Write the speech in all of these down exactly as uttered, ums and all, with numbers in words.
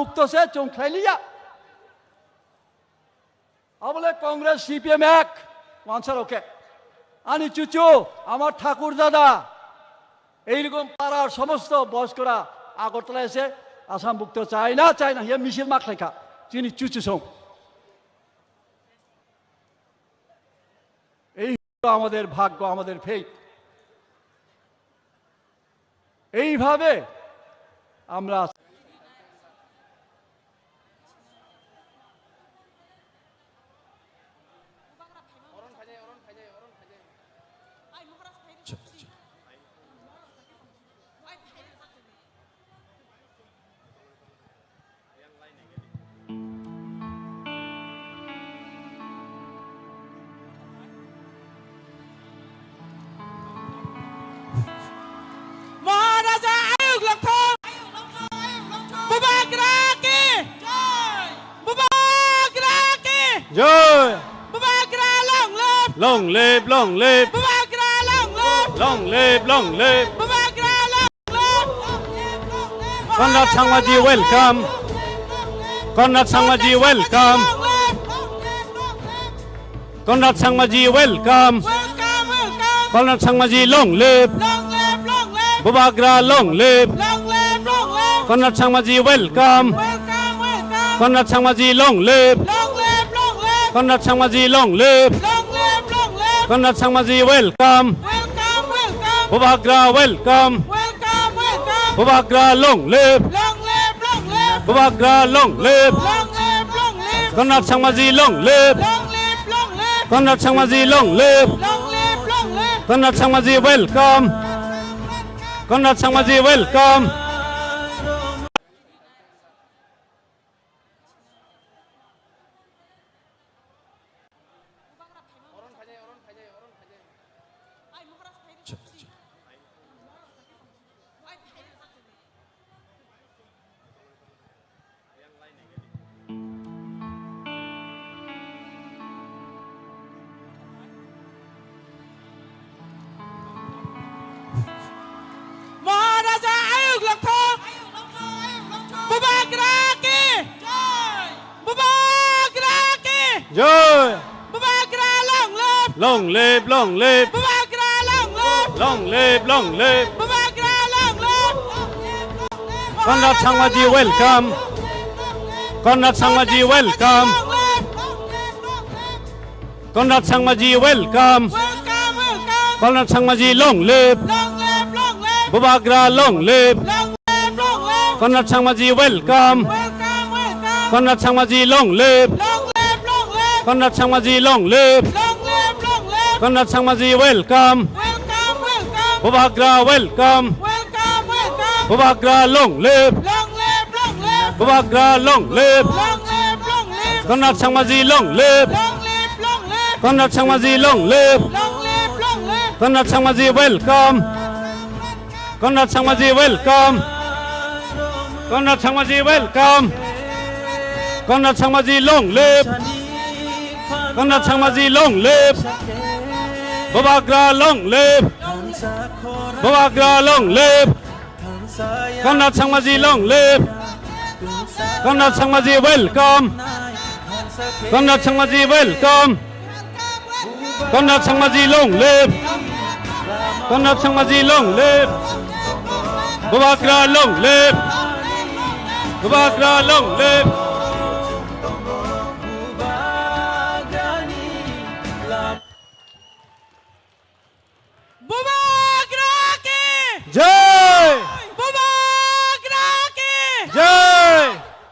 মুক্ত সে চোখ খাইলিয়া। আবলে কংগ্রেস সিপিএম এক, ওয়ানসার ওকে। আনি চুচু, আমার ঠাকুর দাদা, এইরকম পাড়ার সমস্ত বয়স্করা আগরতলা এসে আসাম মুক্ত চায় না, চায় না, ইয়ে মিছিল মাখ লেখা, চিনি চুচু সং। এই হলো আমাদের ভাগ্য, আমাদের ফেট। এইভাবে আমরা Maharaja Ayuk Longthong. Bubagra ki. Bubagra ki. Joy. Bubagra long live. Long live, long live. Bubagra long live. Long live, long live. Bubagra long live. Conrad Sangma ji, welcome. Conrad Sangma ji, welcome. Conrad Sangma ji, welcome. Welcome, welcome. Conrad Sangma ji, long live. Long live, long live. Bubagra, long live. Long live, long live. Conrad Sangma ji, welcome. Welcome, welcome. Conrad Sangma ji, long live. Long live, long live. Conrad Sangma ji, long live. Long live, long live. Conrad Sangma ji, welcome. Welcome, welcome. Bubagra, welcome. Welcome, welcome. Bubagra, long live. Long live, long live. Bubagra, long live. Long live, long live. Conrad Sangma ji, long live. Long live, long live. Conrad Sangma ji, long live. Long live, long live. Conrad Sangma ji, welcome. Conrad Sangma ji, welcome. Maharaja Ayuk Longthong. Bubagra ki. Bubagra ki. Joy. Bubagra long live. Long live, long live. Bubagra long live. Long live, long live. Bubagra long live. Conrad Sangma ji, welcome. Conrad Sangma ji, welcome. Conrad Sangma ji, welcome. Welcome, welcome. Conrad Sangma ji, long live. Long live, long live. Bubagra, long live. Long live, long live. Conrad Sangma ji, welcome. Welcome, welcome. Conrad Sangma ji, long live. Long live, long live. Conrad Sangma ji, long live. Long live, long live. Conrad Sangma ji, welcome. Welcome, welcome. Bubagra, welcome. Welcome, welcome. Bubagra, long live. Long live, long live. Bubagra, long live. Long live, long live. Conrad Sangma ji, long live. Long live, long live. Conrad Sangma ji, long live. Long live, long live. Conrad Sangma ji, welcome. Conrad Sangma ji, welcome. Conrad Sangma ji, welcome. Conrad Sangma ji, long live. Conrad Sangma ji, long live. Bubagra, long live. Bubagra, long live. Conrad Sangma ji, long live. Conrad Sangma ji, welcome. Conrad Sangma ji, welcome. Conrad Sangma ji, long live. Conrad Sangma ji, long live. Bubagra, long live. Bubagra, long live. Bubagra ki! Jai! Bubagra ki! Jai!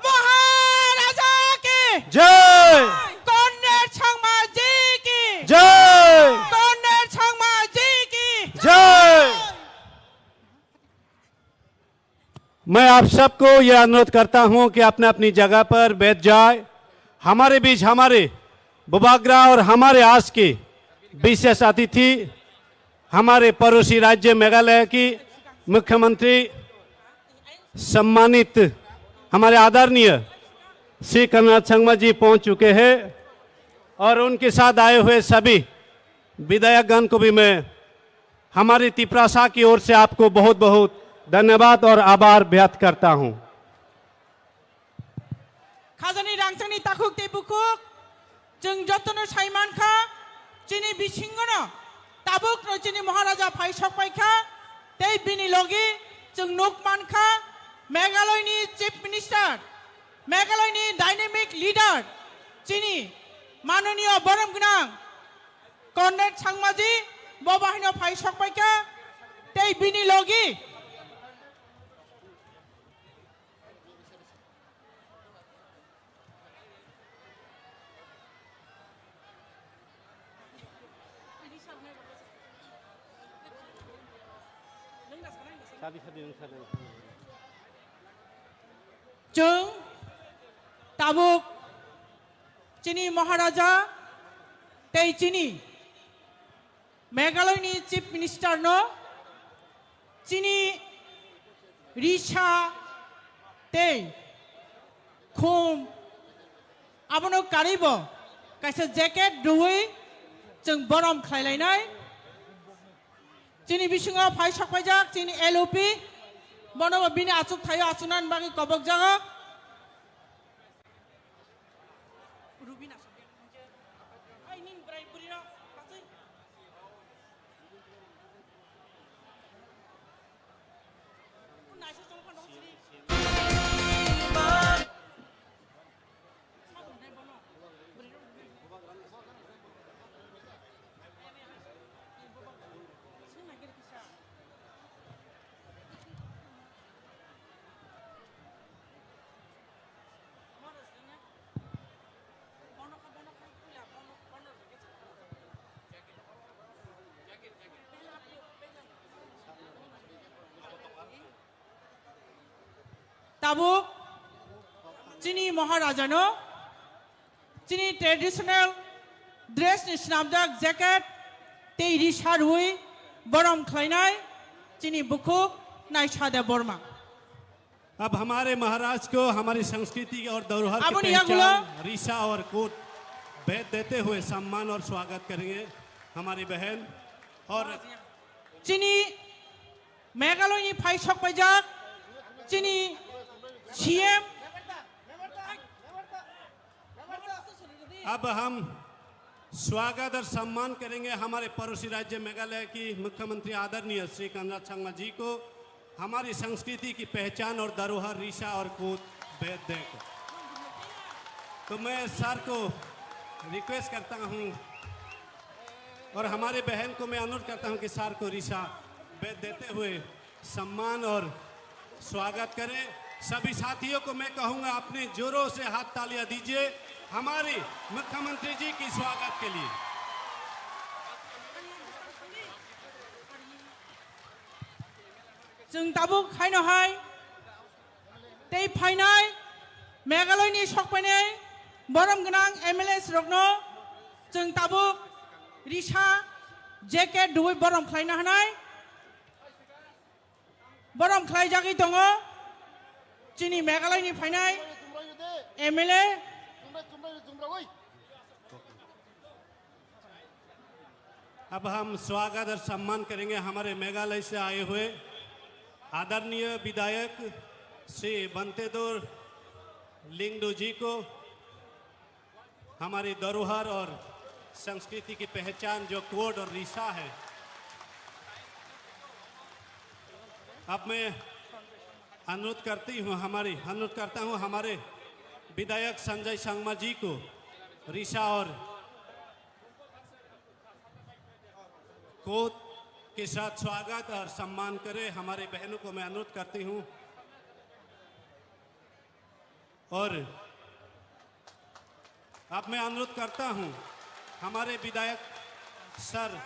Maharaja ki! Jai! Conrad Sangma ji ki! Jai! Conrad Sangma ji ki! Jai! मैं आप सबको यह अनुरोध करता हूं कि अपने अपनी जगह पर बैठ जाए। हमारे बीच हमारे बुबाग्रा और हमारे आज के विशेष अतिथि, हमारे पड़ोसी राज्य मेघालय की मुख्यमंत्री सम्मानित हमारे आदरणीय श्री कन्हैया संगमा जी पहुंच चुके हैं और उनके साथ आए हुए सभी विधायकगण को भी मैं हमारी तिपरासा की ओर से आपको बहुत बहुत धन्यवाद और आभार व्यक्त करता हूं। Chini rangchakni takhuk tei bukhuk, chwng jotono sai mankha, chini bisingono tabukno chini Maharaja phai sokpaikha, tei bini logi chwng nuk mankha Meghalayani Chief Minister, Meghalayani dynamic leader, chini manoniyo borom gwnang Conrad Sangmaji, bo bahino phai sokpaikha, tei bini logi Chwng tabuk chini Maharaja tei chini Meghalayani Chief Minister no chini risa tei khum abono karwibo kaisa jacket rwui chwng borom khlailainai. Chini bisingo phai sokpaijak chini L O P, bono bo bini achuk thaio achuknani bagwi kobokjago. Rubina. Ai, nini bwrai bwrwirok, patswi. Naisa chongkha nong sri. Sabun dai bono. Bwrwirok. Sung nagir kisa. Tabuk chini Maharajano chini traditional dress ni swnamjak jacket tei risa rwi borom khlainai chini bukhuk Naisa Debbarma. अब हमारे महाराज को हमारी संस्कृति और धरोहर की Aboni yagulo पहचान, रिसा और कोट भेद देते हुए सम्मान और स्वागत करेंगे हमारी बहन और chini Meghalaya ni phai sokpaijak chini C M. अब हम स्वागत और सम्मान करेंगे हमारे पड़ोसी राज्य मेघालय की मुख्यमंत्री आदरणीय श्री कॉनराड संगमा जी को हमारी संस्कृति की पहचान और धरोहर रिसा और कोट भेद देकर। तो मैं सर को रिक्वेस्ट करता हूँ और हमारे बहन को मैं अनुरोध करता हूँ कि सर को रिसा भेद देते हुए सम्मान और स्वागत करें। सभी साथियों को मैं कहूंगा, अपने जोरों से हाथ तालियां दीजिए हमारी मुख्यमंत्री जी की स्वागत के लिए। Chwng tabuk haino hai tei phainai Meghalaya ni sokpainai borom gwnang M L A rokno chwng tabuk risa jacket rwi borom khlaina hanai. Borom khlaijagwi tongo chini Meghalaya ni phainai M L A. अब हम स्वागत और सम्मान करेंगे हमारे मेघालय से आए हुए आदरणीय विधायक श्री बंतेदोर लिंगडो जी को। हमारी धरोहर और संस्कृति की पहचान जो कोट और रिसा है, अब मैं अनुरोध करती हूँ, हमारी अनुरोध करता हूँ हमारे विधायक संजय संगमा जी को रिसा और कोट के साथ स्वागत और सम्मान करें। हमारे बहनों को मैं अनुरोध करती हूँ। और अब मैं अनुरोध करता हूं हमारे विधायक सर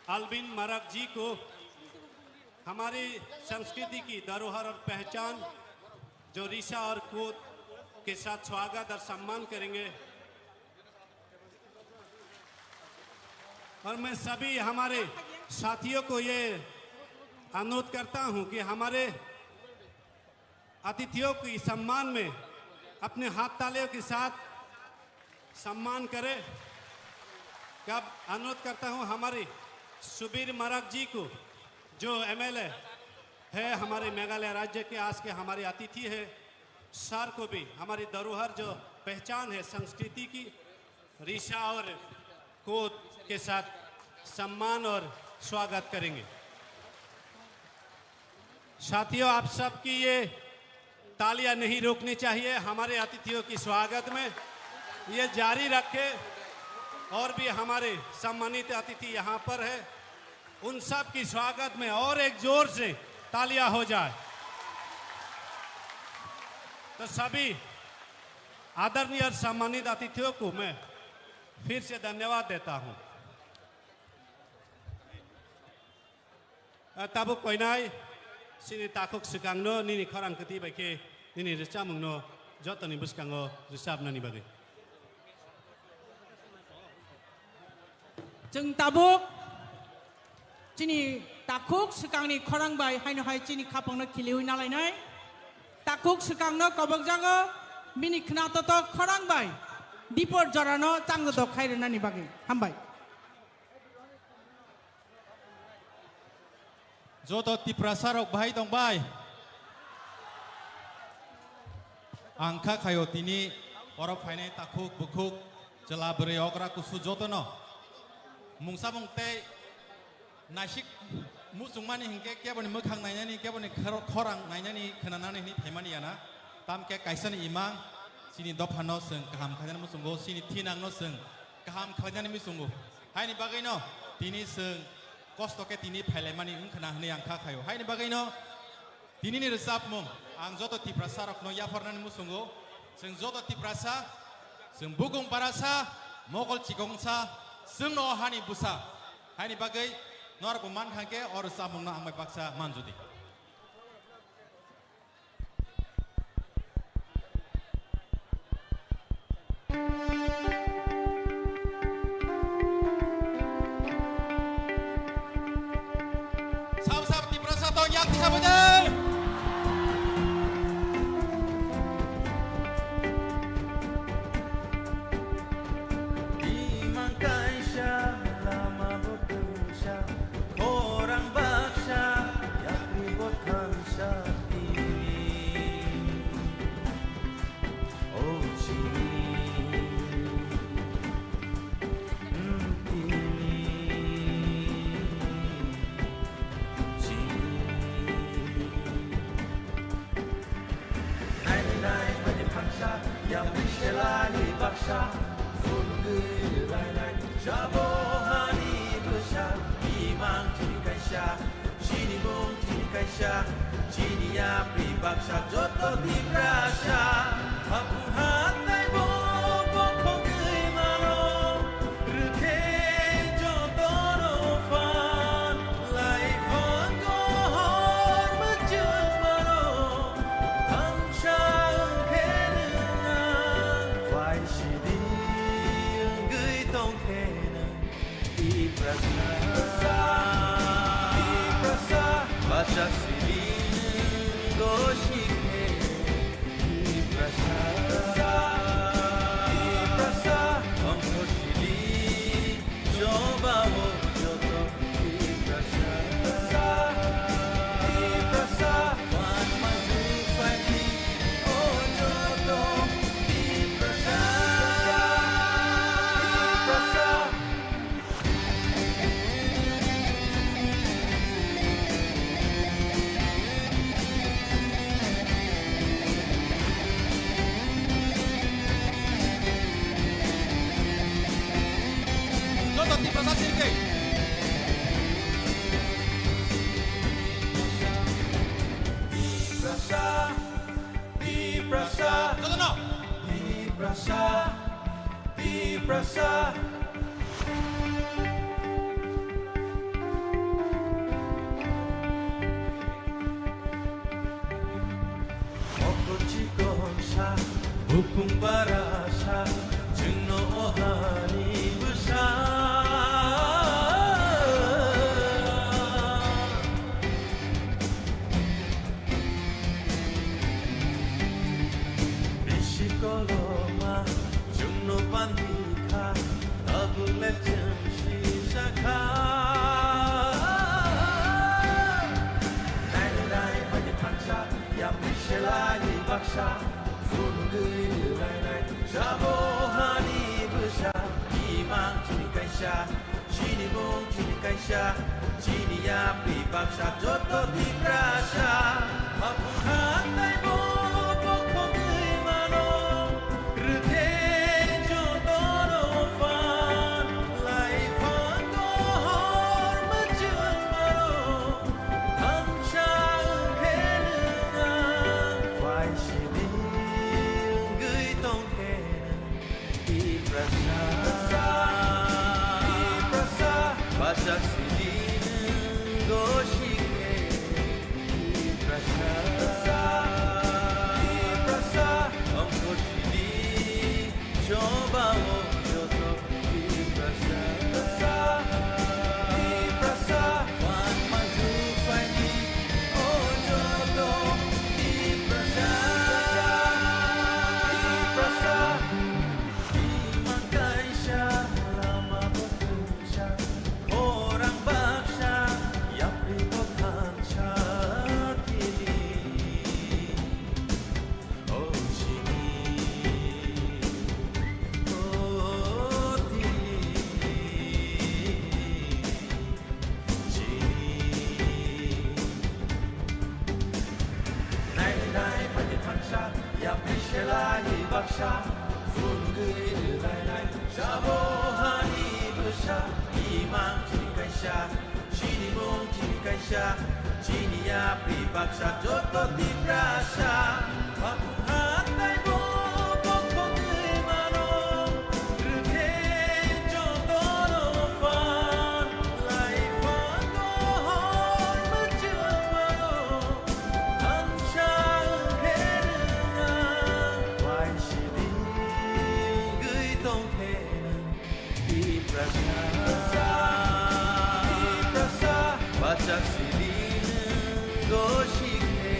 अल्विन मरक जी को हमारी संस्कृति की धरोहर और पहचान जो रिसा और कोट के साथ स्वागत और सम्मान करेंगे। और मैं सभी हमारे साथियों को ये अनुरोध करता हूं कि हमारे अतिथियों की सम्मान में अपने हाथ तालियों के साथ सम्मान करें। अब अनुरोध करता हूं हमारे सुबीर मरक जी को, जो M L A है हमारे मेघालय राज्य के, आज के हमारे अतिथि है, सर को भी हमारी धरोहर जो पहचान है संस्कृति की, ऋषा और कोद के साथ सम्मान और स्वागत करेंगे। साथियों, आप सबकी ये तालियां नहीं रुकनी चाहिए हमारे अतिथियों की स्वागत में, ये जारी रखें। और भी हमारे सम्मानित अतिथि यहाँ पर है, उन सब की स्वागत में और एक जोर से तालियां हो जाए। तो सभी आदरणीय और सम्मानित अतिथियों को मैं फिर से धन्यवाद देता हूं। Ah, tabuk koinai, chini takhuk swkangno nini khorang kwtwi bai khe nini rwchapmungno jotoni bwskango rwchapnani bagwi. Chwng tabuk chini takhuk swkangni khorang bai haino hai chini khapangno khiliwi nalainai. Takhuk swkangno kobokjago bini khwnatotok khorang bai dipor jorano changdodok khai rwnani bagwi. Hambai. Joto Tiprasa rok bahai tong bai. Ang kha khaio tini oro phainai takhuk bukhuk chwla bwrwi okra kusu jotono mungsa mung tei naisik muchungmani hinkhe keboni mwkhang nainani, keboni khor-, khorang nainani, khwnanani hwnwi phaimani yana. Tamkhe kaisani imang chini dophano chwng kaham khainani muchungo, chini thinangno chwng kaham khlainani muchungo. Haini bagwino tini chwng kosto khe tini phailaimani wngkhwna hwnwi ang kha khaio. Haini bagwino tinini rwchapmung ang joto Tiprasa rokno yapharnani muchungo. Chwng joto Tiprasa, chwng bukung barasa, mokol chikongsa, chwngno o hani bwsa. Haini bagwi norokbo mankha khe o rwchapmungno ang bai baksa manjudi. Sab sab Tiprasa tong yak tisa bwdai. Imang kaisa lama bo kwsa, khorang baksa, yakni bo thansa tini. O chini, mm, tini, chini. Nainai nainai mani phansa, yapri selani baksa, phunugwi lainai, jabo hani bwsa, imang chini kaisa, chini mung chini kaisa, chini yapri baksa, joto Tiprasa, hapu hatai bo bokhogwi mano. Rwkhe jotono phan laiphango hor mwchwng mano, thansa wngkhe nwng ang, bai sidi wngwi tongkhe nwng. Tiprasa, Tiprasa, bacha sidi nwng gosi khe. Tiprasa, Tiprasa, ongkho sili, jobabo joto Tiprasa, Tiprasa, wan manju phaidi, o joto Tiprasa, Tiprasa. Joto Tiprasa sirkei. Tiprasa, Tiprasa, jotono. Tiprasa, Tiprasa. Mokol chikonsa, bukung barasa, chwngno o hani bwsa. Bisi koloma chwngno pandi kha, tabuk le chwng sisa kha. Nainai nainai phaidi phansa, yapri selani baksa, Chini mung chini kaisa, chini yapri baksa joto Tiprasa. Mapung hatai bo bokhogwi mano, rwkhe jotono phan, lai phango hor mwchwng mano, thansa wngkhe nwng ang, phai sini wngwi tongkhe nwng. Tiprasa, Tiprasa, bacha sini gosi khe. Tiprasa, Tiprasa, ongkho sini choba o joto. Tiprasa, Tiprasa, wan manju phaini o joto. Tiprasa, Tiprasa. Imang kaisa lama bo twisa, khorang baksa, yapri bo thansa tili. O chini, o tili. Chini. Nainai nainai phaidi thansa, yapri selai baksa, phunugwi rwlainai, sabo hani bwsa, imang chini kaisa, chini mung chini kaisa, chini yapri baksa, joto Tiprasa. Mapung hatai bo bokhogwi mano, rwkhe jotono phan, lai phango hor mwchwng mano, thansa wngkhe nwng ang, phai sini wngwi tongkhe nwng. Tiprasa, Tiprasa, bacha sini gosi khe.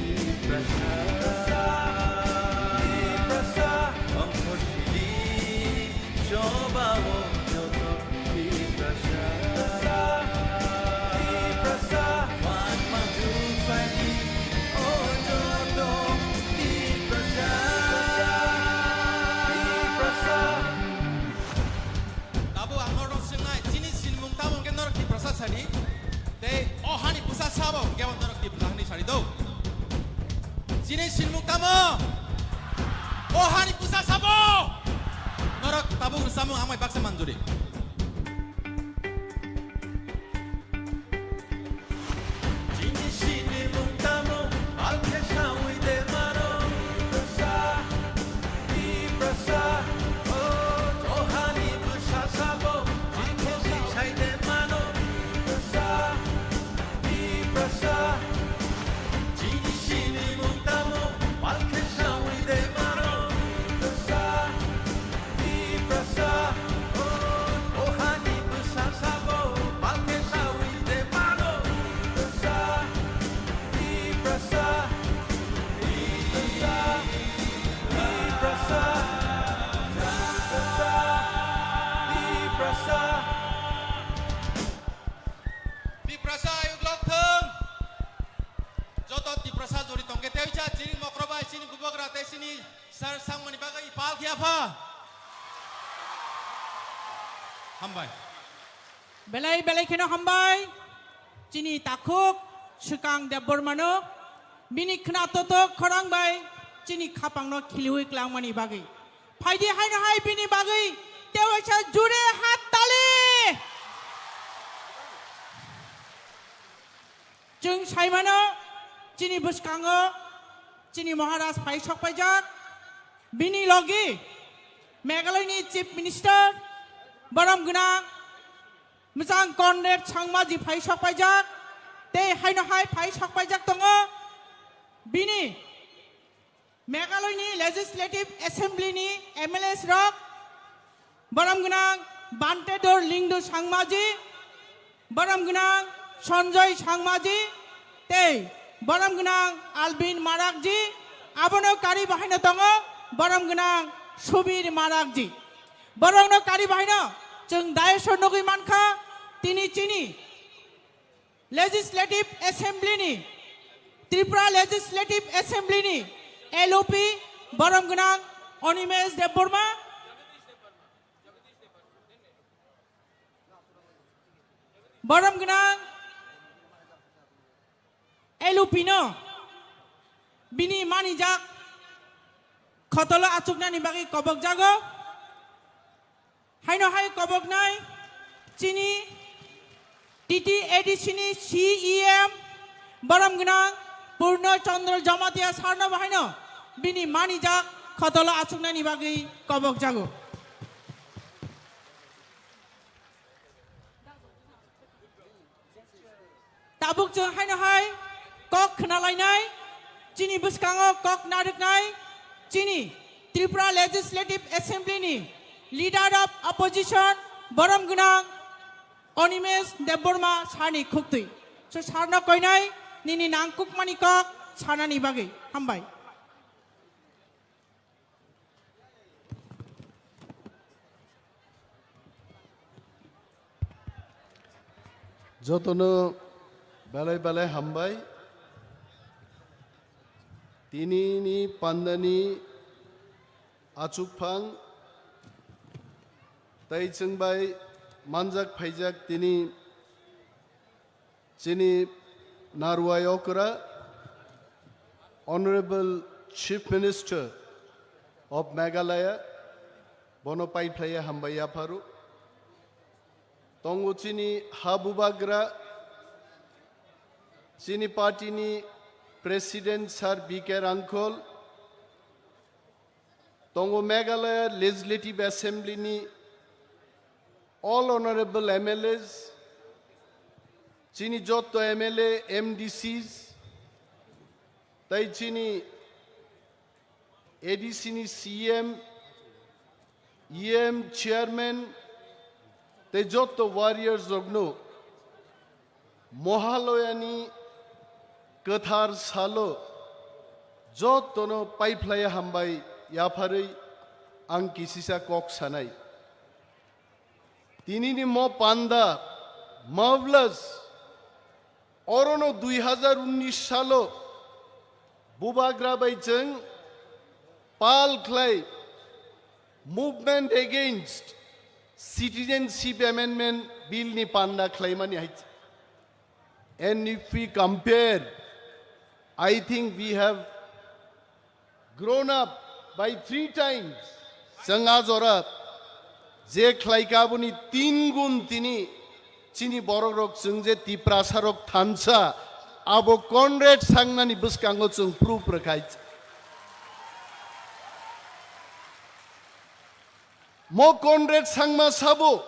Tiprasa, Tiprasa, ongkho sini choba o joto. Tiprasa, Tiprasa, phan manju phaini o joto. Tiprasa, Tiprasa. Tabuk ang norok swngnai, chini sinimung tamo hwnkhe norok Tiprasa sadi? Tei o hani bwsa sabo hwnkhe bo norok Tiprasa hinwi sadi do? Chini sinimung tamo? O hani bwsa sabo? Norok tabuk rwchapmung ang bai baksa manjuri. Chini sinimung tamo, alkhe sawi de mano. Tiprasa, Tiprasa, o, o hani bwsa sabo, alkhe sai de mano. Tiprasa, Tiprasa, chini sinimung tamo, alkhe sawi de mano. Tiprasa, Tiprasa, o, o hani bwsa sabo, balkhe sawi de mano. Tiprasa, Tiprasa, Tiprasa, Tiprasa, Tiprasa. Tiprasa ayuk lok thung. Joto Tiprasa jori tongkhe tei cha chini mokro bai, chini bubagra tei chini Sir, sangmani bagwi pal khe apha. Hambai. Belai belai kheno hambai. Chini takhuk Swkang Debbarmano bini khna totok khorang bai chini khapangno khiliwi klangmani bagwi. Phaidi haino hai bini bagwi tewaisa jure hat tali. Chwng saimano chini bwskango chini Maharaj phai sokpaijak, bini logi Meghalaya ni Chief Minister borom gwnang Mwchang Conrad Sangmaji phai sokpaijak, tei haino hai phai sokpaijak tongo bini Meghalaya ni Legislative Assembly ni M L As rok, borom gwnang Bantedor Lingdu Sangmaji, borom gwnang Sanjoy Sangmaji, tei borom gwnang Albin Marakji, abono kari bahaino tongo borom gwnang Subir Marakji. Borokno kari bahaino chwng dais o nugwi mankha, tini chini Legislative Assembly ni, Tripura Legislative Assembly ni L O P borom gwnang Animesh Debbarma, Borom gwnang L U P no bini manijak khotolo achuknani bagwi kobok jago. Haino hai koboknai chini T T A D C ni C E M borom gwnang Purno Chandra Jamatia sarno bo haino bini manijak khotolo achuknani bagwi kobok jago. Tabuk chwng haino hai kok khwnalainai, chini bwskango kok narwknai, chini Tripura Legislative Assembly ni Leader of Opposition borom gwnang Animesh Debbarma sarni khuktwi. So sarno koinai nini nangkukmani kok sanani bagwi. Hambai. Jotono belai belai hambai. Tinini pandani achukphang tei chwngbai manjak phaijak tini chini Narwai okra, Honorable Chief Minister of Meghalaya, bono paiphlaiya hambai yapharo. Tongo chini ha bubagra, chini party ni President Sir B K Rangkhol, tongo Meghalaya Legislative Assembly ni all honorable M L As, chini jotto M L A, M D Cs, tai chini A D C ni C M, E M, Chairman, tei jotto warriors rokno Mohaloyani kwthar salo jottono paiphlaiya hambai yapharwi ang kisisa kok sanai. Tinini mo panda, marvelous, orono dui hazar unnish salo bubagra bai chwng pal khlai Movement Against Citizenship Amendment Bill ni panda khlaimani hai. And if we compare, I think we have grown up by three times. Chwng a jora je khlaika aboni tin gun tini chini borok rok chwng je Tiprasa rok thansa abo Conrad Sangmani bwskango chwng proof rwkhai. Mo Conrad Sangma sabo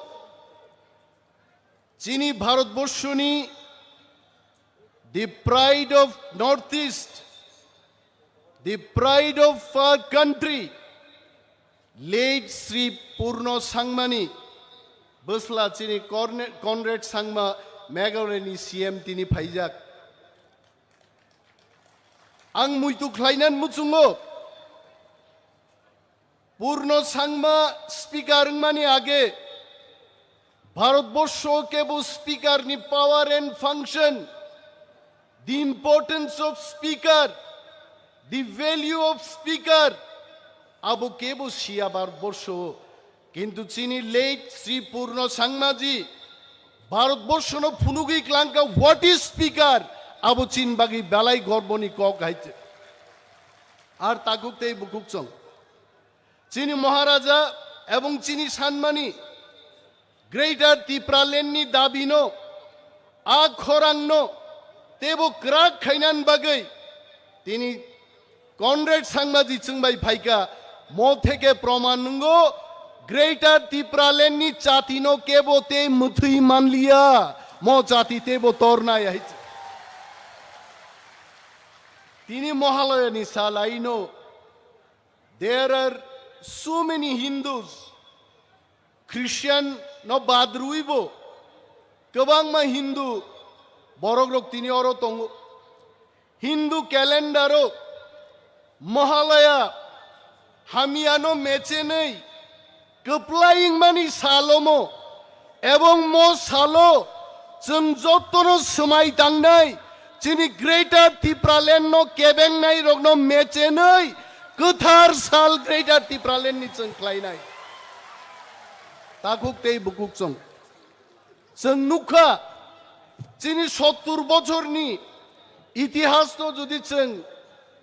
chini Bharatborshoni the pride of Northeast, the pride of our country, late Sri Purno Sangmani bwsla chini Corne-, Conrad Sangma Meghalayani C M tini phaijak. Ang muitu khlainan muchungo. Purno Sangma speaker wngmani age Bharatborsho kebo speaker ni power and function, the importance of speaker, the value of speaker, abo kebo siya Bharatborsho. Kintu chini late Sri Purno Sangmaji Bharatborshono phunugwi klangka what is speaker, abo chin bagwi belai gorboni kok hai. Ar takhuk tei bukhuk chwng. Chini Maharaja ebong chini sanmani Greater Tipraland ni dabino, a khorangno teibo kwrak khainan bagwi tini Conrad Sangmaji chwngbai phaika, mo theke proman nungo Greater Tipraland ni chati no kebo tei mwthwi manliya, mo chati teibo tornai hai. Tini Mahalaya ni salai no, there are so many Hindus, Christian no bad rwibo kwbangma Hindu borok rok tini oro tongo. Hindu calendar o Mahalaya hamyano mechenwi kwplai wngmani salomo, ebong mo salo chwng jottono swmai tangnai, chini Greater Tipraland no kebengnai rokno mechenwi kwthar sal Greater Tipraland ni chwng khlainai. Takhuk tei bukhuk chwng. Chwng nukha, Chini sottur bochorni itihasno jodi chwng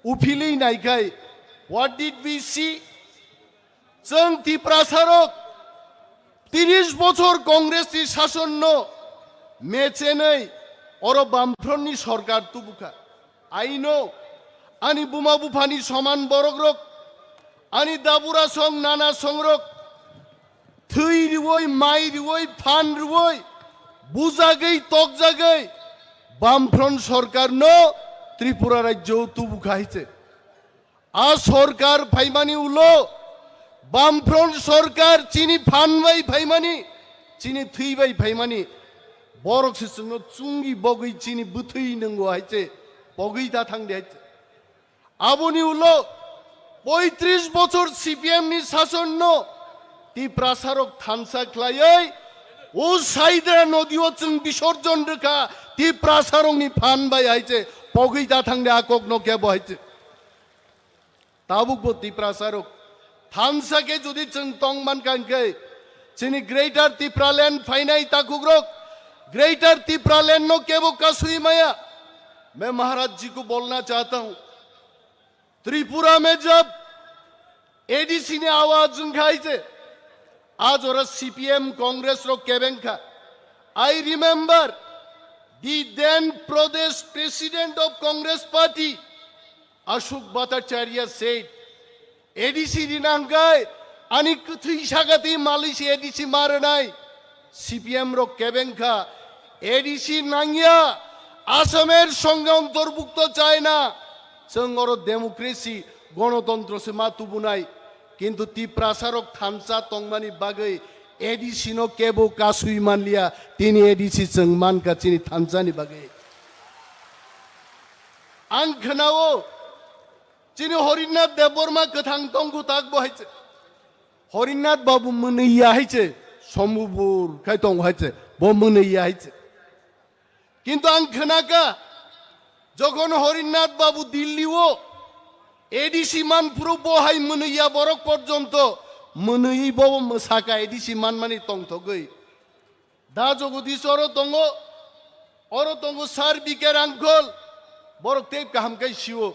uphilwi naikhai, what did we see? Chwng Tiprasarok tiris bochor Congressni sasonno mechenwi oro Bamfrontni sorkar tubukha. I know, ani buma buphani soman borokrok, ani dabura song nana songrok, thwi rwui, mai rwui, phan rwui, bujagwi, tokjagwi, Bamfront sorkarno Tripura rajyo tubukha hai se. A sorkar phaimani ulo, Bamfront sorkar chini phan bai phaimani, chini thwi bai phaimani, borok se chwngno chungi bogwi chini bwthwi nwngo hai se, pogwi ta thangdi hai se. Aboni ulo poitris bochor C P M ni sasonno Tiprasarok thansa khlaiwi o Saidra nodio chwng bisorjon rwkha Tiprasarokni phan bai hai se pogwi ta thangdi a kokno kebo hai se. Tabukbo Tiprasarok thansa khe jodi chwng tong mankha hwnkhe chini Greater Tipraland phainai takhukrok Greater Tipraland no kebo kasui maya. मैं महाराज जी को बोलना चाहता हूँ, त्रिपुरा में जब A D C ni awaz wngkha hai se, a jora C P M Congress rok kebeng kha. I remember the then Pradesh President of Congress Party, Ashok Bhattacharya said, A D C rina hwnkhe ani kwthwi sakati malwi se A D C ma rwnai. C P M rok kebeng kha, A D C nangya, Asamer songe ontorbukto chai na, chwng oro democracy, gonotontro se ma tubunai, kintu Tiprasarok thansa tongmani bagwi A D C no kebo kasui manliya, tini A D C chwng mankha chini thansani bagwi. Ang khwnao, chini Horinnath Debbarma kwthang tongkhu tak bo hai se. Horinnath Babu mwnwi ya hai se, sombubur khai tong hai se, bo mwnwi ya hai se. Kintu ang khwnakha, jokhon Horinnath Babu Dilli o A D C manphuru bo hai mwnwi ya borok porjonto mwnwi bo mwsakha A D C manmani tongthogwi. Da Jagadish oro tongo, oro tongo Sir B K Rangkhol, borok tei kaham khe sio.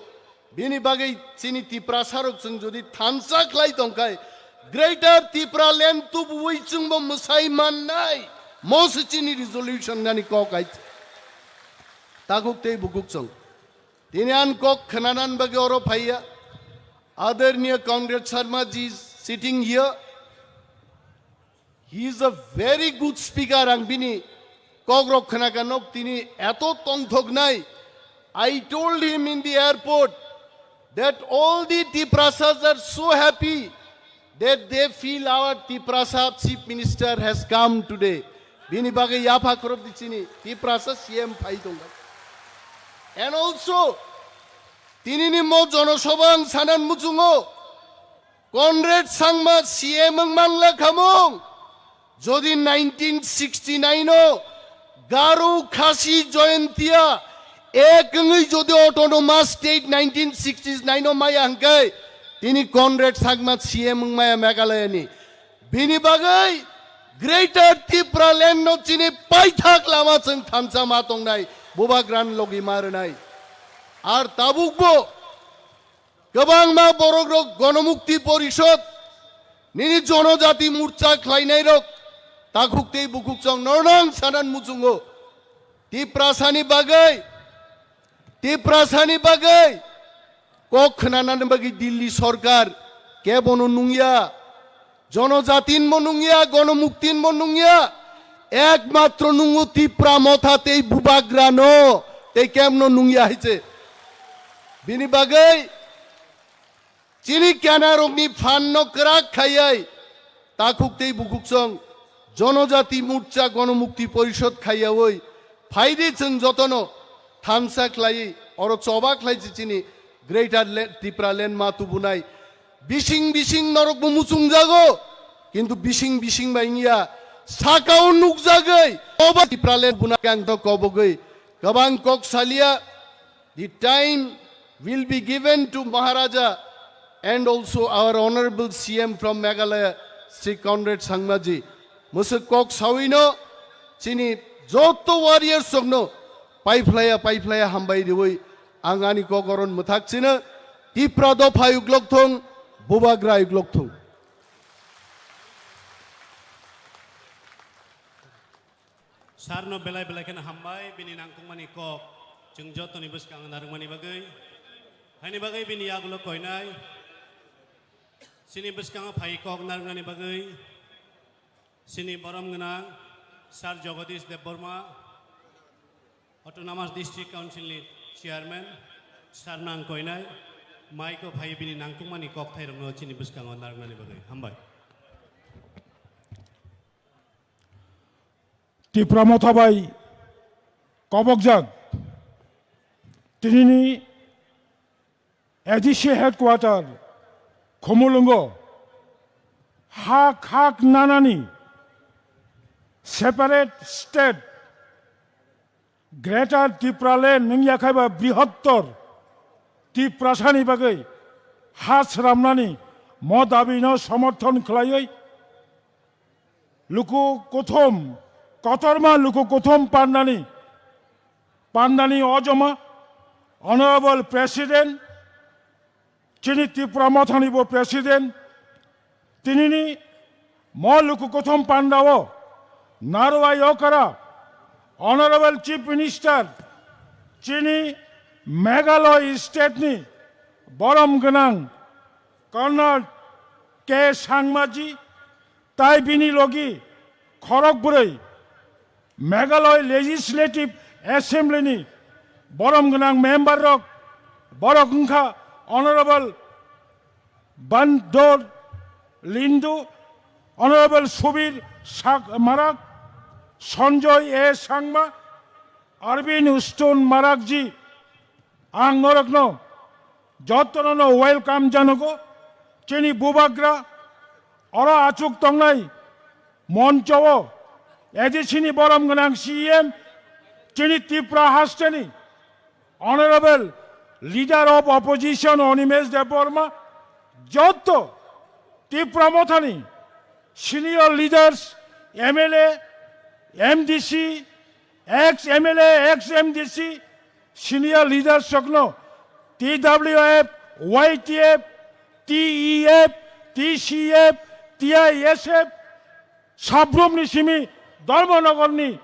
Bini bagwi chini Tiprasarok chwng jodi thansa khlai tongkhai, Greater Tipraland tubuwi chwngbo mwsai mannai. Mo se chini resolution nani kok hai. Takhuk tei bukhuk chwng. Tini an kok khwnanan bagwi oro phaiya. Adarniya Conrad Sharma ji is sitting here. He is a very good speaker, ang bini kokrok khwnakha nok tini eto tongthoknai. I told him in the airport that all the Tiprasas are so happy that they feel our Tiprasa Chief Minister has come today. Bini bagwi yapha khorop di chini Tiprasa C M phai tongkha. And also, tini ni mo jonosabha ang sanan muchungo, Conrad Sangma C M wng manla khamung. Jodi nineteen sixty-nine o Garo Khasi Jaintia ek wngwi jodi autonomous state nineteen sixty-nine o maya hwnkhe, tini Conrad Sangma C M wng maya Meghalaya ni. Bini bagwi Greater Tipraland no chini paithak lama chwng thansa ma tongnai, bubagra ni logi ma rwnai. Ar tabukbo kwbangma borokrok Gonomukti Porishod, nini Jonojati Morcha khlainairok, takhuk tei bukhuk chwng nornang sanan muchungo. Tiprasani bagwi, Tiprasani bagwi kok khwnanani bagwi Delhi sorkar kebono nungya. Jonojatin mo nungya, Gonomuktin mo nungya, ekmatro nungo Tipra Motha tei Bubagrano tei kemno nungya hai se. Bini bagwi chini kenarokni phanno kwrak khaiwi takhuk tei bukhuk chwng Jonojati Morcha Gonomukti Porishod khaiyawi phaidi chwng jotono thansa khlaiwi oro choba khlai se chini Greater Le-, Tipraland ma tubunai. Bising bising norokbo muchungjago, kintu bising bising bai wngya, sakao nukjagwi, obo Tipraland buna khe ang to kobogwi kwbang kok salia. The time will be given to Maharaja and also our honorable C M from Meghalaya, Shri Conrad Sangmaji. Mwswk kok sawino chini Joto warriors rokno paiphlaiya paiphlaiya hambai riwi ang ani kokoron mwthak chino Tipra dopha yuglok thung, Bubagra yuglok thung. Sarno belai belai kheno hambai bini nangkukmani kok chwng jotoni bwskango narwkmani bagwi. Haini bagwi bini yagulo koinai chini bwskango phai kok narwknani bagwi chini borom gwnang Sir Jagadish Debbarma, Autonomous District Council ni Chairman, Sir nang koinai, maiko phai bini nangkukmani kok thairokno chini bwskango narwknani bagwi. Hambai. Tipra Motha bai kobokjak tinini A D C headquarter Khumulwngo hak hak nanani separate state Greater Tipraland wngya khaiba brihottor Tiprasani bagwi ha sramnani mo dabino somorthon khlaiwi luku kuthum, kotorma luku kuthum pandani, pandani ojoma, Honorable President, chini Tipra Mothani bo President, tinini mo luku kuthum pandao, Narwai Okara, Honorable Chief Minister, chini Meghalaya State ni borom gwnang Conrad K Sangmaji, tai bini logi khorok bwrwi Meghalaya Legislative Assembly ni borom gwnang member rok, borok wngkha Honorable Bandor Lindu, Honorable Subir Sak-, Marak, Sanjoy A Sangma, Arvind Stone Marakji, ang norokno jotono no welcome janogo. Chini Bubagra oro achuk tongnai moncho o A D C ni borom gwnang C E M, chini Tripura hasteni Honorable Leader of Opposition Animesh Debbarma, joto Tipra Mothani senior leaders, M L A, M D C, ex M L A, ex M D C, senior leaders rokno T W F, Y T F, T E F, T C F, T I S F, Sabrumni simi Dharmanagarni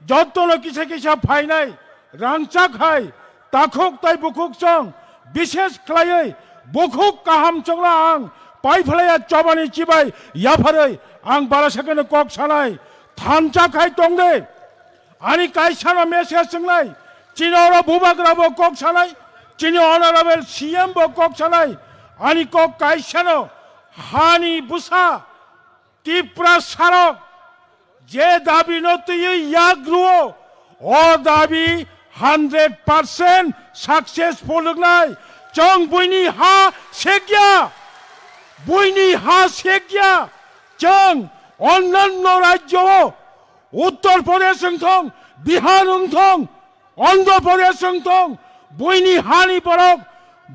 jotono kisa kisa phainai rangchak hai takhuk tai bukhuk chwng bishes khlaiwi bukhuk kaham chwngla ang paiphlaiya chobani chibai yapharwi ang bara sakeno kok sanai thansa khai tongde. Ani kaisano message swngnai, chini oro Bubagra bo kok sanai, chini Honorable C M bo kok sanai, ani kok kaisano hani bwsa Tipra sarok je dabi no twiwi yak ruo, o dabi hundred percent successful wngnai. Chwng buini ha sekya, buini ha sekya. Chwng onnanno rajyo o Uttar Pradesh wng thong, Bihar wng thong, Andhra Pradesh wng thong, buini hani borok,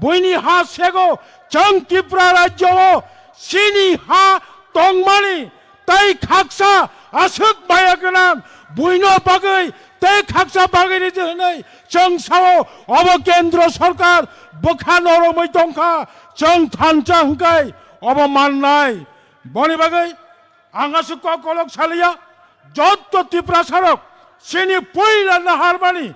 buini ha sego, chwng Tripura rajyo o chini ha tongmani tei khaksa aswk maya gwnang buino bagwi tei khaksa bagwi ridi hwnwi chwng sao obo kendro sorkar bwkha noromwi tongkha, chwng thansa hwnkhe obo mannai. Boni bagwi ang aswk kok kolok saliya, jotto Tiprasarok chini puila naharmani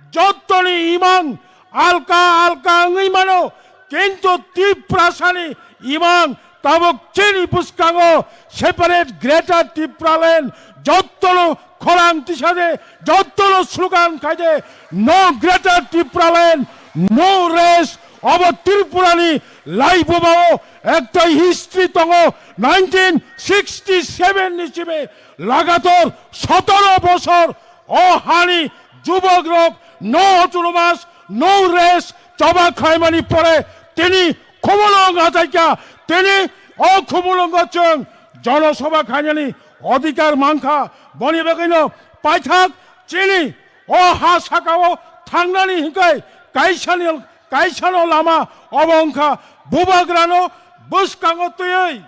jottoni imang alka alka wngwi mano, kintu Tiprasani imang tabuk chini bwskango separate Greater Tipraland jottono khorang tisade, jottono slogan khaide, "No Greater Tipraland, no rest." Obo Tripurani laibumao ekta history tongo, nineteen sixty seven ni simi lagator sotoro bosor o hani jubok rok no autonomous, no rest choba khlaimani pore tini Khumulwng achaikha, tini o Khumulwngo chwng jonosobha khainani odhikar mankha. Boni bagwino paithak chini o ha sakao thangnani hwnkhe kaisani, kaisano lama obo wngkha Bubagrano bwskango twiwi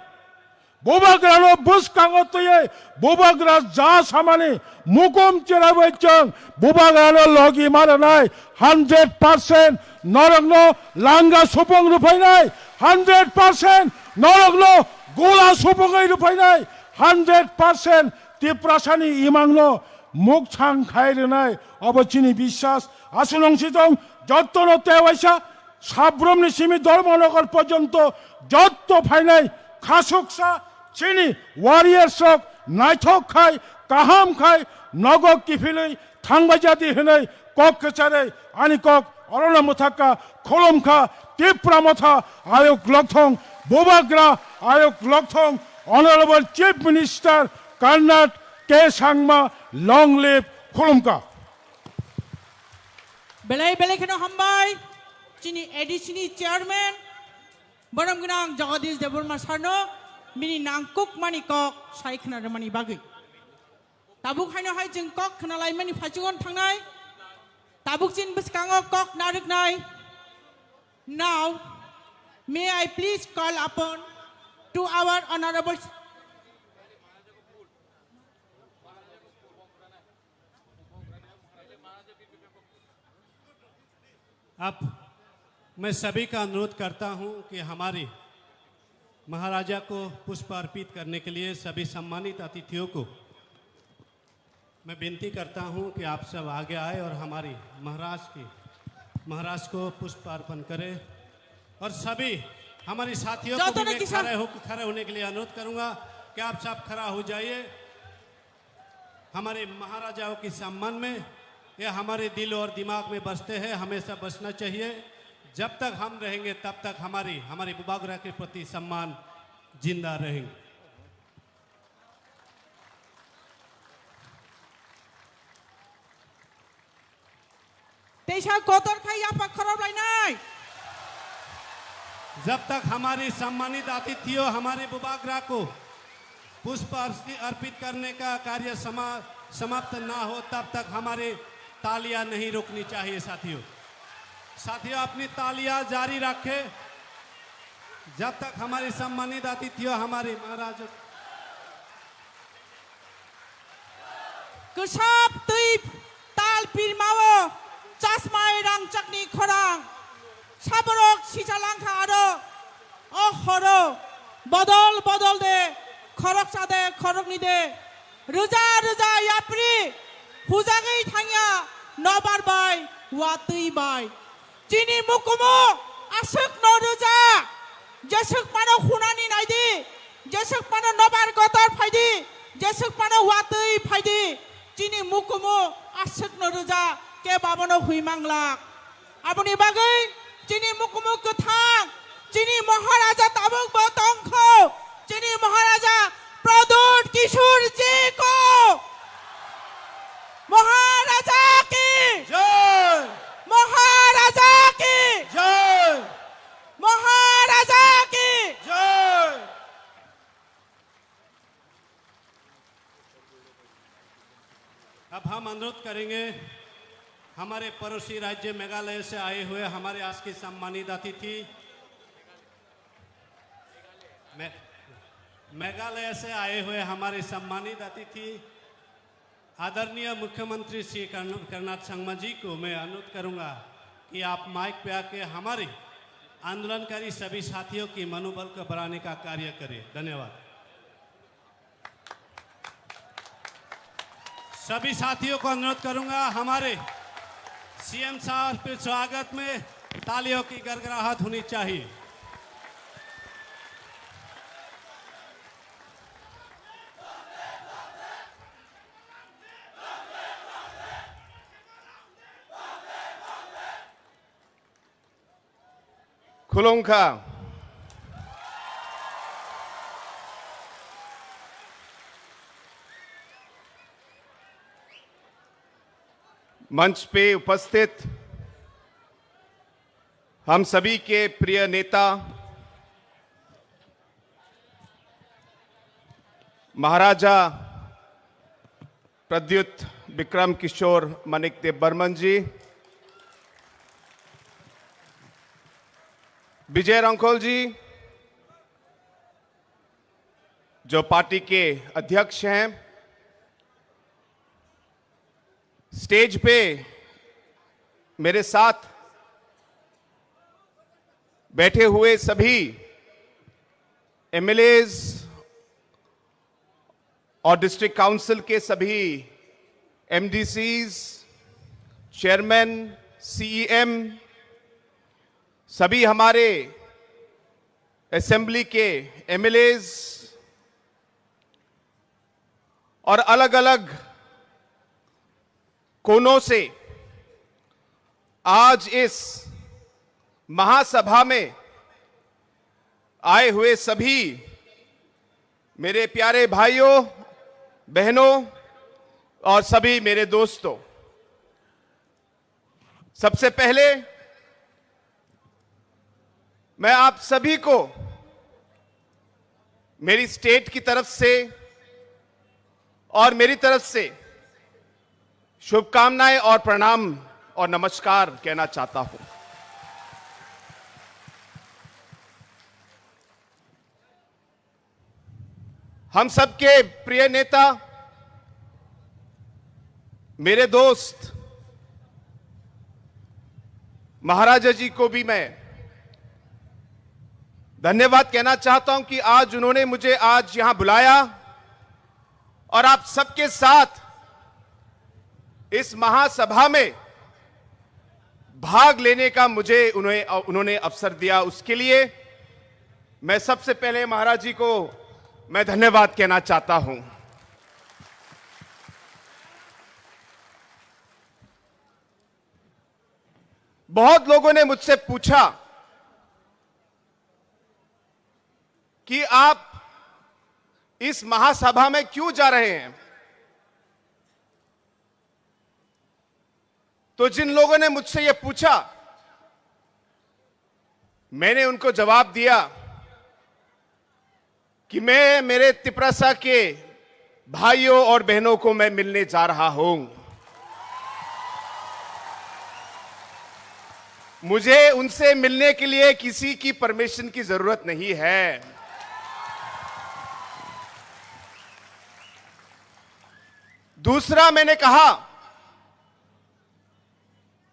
Bubagrano bwskango twiwi bubagra ja samani mukum chwrawi chwng bubagrano logi ma rwnai hundred percent norokno langa supung rwphainai, hundred percent norokno gola supungwi rwphainai, hundred percent Tiprasani imangno mukchang khai rwnai, obo chini biswas. Aswk nung si tong, jottono tewaisa, Sabrumni simi Dharmanagar porjonto jotto phainai khasuksa chini warriors rok naithok khai, kaham khai, nogo kiphilwi thangbai jadi hwnwi kok kwcharwi ani kok orono mwthakha. Khulumkha Tipra Motha Ayuk Lokthong, Bubagra Ayuk Lokthong, Honorable Chief Minister Conrad K Sangma, long live. Khulumkha. Belai belai kheno hambai chini A D C ni chairman borom gwnang Jagadish Debbarma sarno bini nangkukmani kok sai khna rwmani bagwi. Tabuk haino hai chwng kok khna laimani phaichungo thangnai. Tabuk chini bwskango kok narwknai. Now, may I please call upon to our honorable अब मैं सभी का अनुरोध करता हूं कि हमारी महाराजा को पुष्प अर्पित करने के लिए सभी सम्मानित अतिथियों को मैं विनती करता हूं कि आप सब आगे आए और हमारी महाराज की, महाराज को पुष्प अर्पण करें। और सभी हमारी साथियों को भी मैं खड़े हो, खड़े होने के लिए अनुरोध करूंगा कि आप सब खड़ा हो जाइए। हमारे महाराजाओं के सम्मान में ये हमारे दिल और दिमाग में बसते हैं, हमेशा बसना चाहिए। जब तक हम रहेंगे, तब तक हमारी, हमारे बुबागरा के प्रति सम्मान जिंदा रहेंगे। Teisa kotor khai yaphak khorop lainai. जब तक हमारे सम्मानित अतिथियों हमारे बुबागरा को पुष्प अर्पि-, अर्पित करने का कार्य समा-, समाप्त ना हो, तब तक हमारी तालियां नहीं रुकनी चाहिए साथियों। साथियों, अपनी तालियां जारी रखें, जब तक हमारे सम्मानित अतिथियों हमारे महाराज Kwsap twi tal pirmao chasmai rangchakni khorang. Saborok sicha langkha aro o horo bodol bodol de, khoroksa de, khorokni de, rwja rwja yapri hujagwi thangya nobar bai, watwi bai. Chini mukumu aswk no rwja, jeswk mano hunani naidi, jeswk mano nobar kotor phaidi, jeswk mano watwi phaidi, chini mukumu aswk no rwja, kebo abono hui manglak. Aboni bagwi chini mukumu kwthang, chini Maharaja tabuk bo tongkho, chini Maharaja Pradyut Kishore ji ko Maharaja ki Jai! Maharaja ki Jai! Maharaja ki Jai! अब हम अनुरोध करेंगे हमारे पड़ोसी राज्य मेघालय से आए हुए हमारे आज के सम्मानित अतिथि मे-, मेघालय से आए हुए हमारे सम्मानित अतिथि आदरणीय मुख्यमंत्री श्री कर्ण-, कर्नाड संगमा जी को मैं अनुरोध करूंगा कि आप माइक पे आके हमारे आंदोलनकारी सभी साथियों की मनोबल को बढ़ाने का कार्य करें। धन्यवाद। सभी साथियों को अनुरोध करूंगा, हमारे सीएम साहब के स्वागत में तालियों की गड़गड़ाहट होनी चाहिए। Khulumkha. मंच पे उपस्थित हम सभी के प्रिय नेता महाराजा प्रद्युत विक्रम किशोर मानिक देव बर्मन जी, विजय रंखोल जी, जो पार्टी के अध्यक्ष हैं, स्टेज पे मेरे साथ बैठे हुए सभी एमएलएज और डिस्ट्रिक्ट काउंसिल के सभी एमडीसीज, चेयरमैन, सीईएम, सभी हमारे असेंबली के एमएलएज और अलग-अलग कोनों से आज इस महासभा में आए हुए सभी मेरे प्यारे भाइयों, बहनों और सभी मेरे दोस्तों, सबसे पहले मैं आप सभी को मेरी स्टेट की तरफ से और मेरी तरफ से शुभकामनाएं और प्रणाम और नमस्कार कहना चाहता हूं। हम सबके प्रिय नेता, मेरे दोस्त महाराजा जी को भी मैं धन्यवाद कहना चाहता हूं कि आज उन्होंने मुझे आज यहां बुलाया और आप सबके साथ इस महासभा में भाग लेने का मुझे उन्हें, उन्होंने अवसर दिया, उसके लिए मैं सबसे पहले महाराज जी को मैं धन्यवाद कहना चाहता हूं। बहुत लोगों ने मुझसे पूछा कि आप इस महासभा में क्यों जा रहे हैं। तो जिन लोगों ने मुझसे ये पूछा, मैंने उनको जवाब दिया कि मैं मेरे तिपरासा के भाइयों और बहनों को मैं मिलने जा रहा हूं। मुझे उनसे मिलने के लिए किसी की परमिशन की जरूरत नहीं है। दूसरा मैंने कहा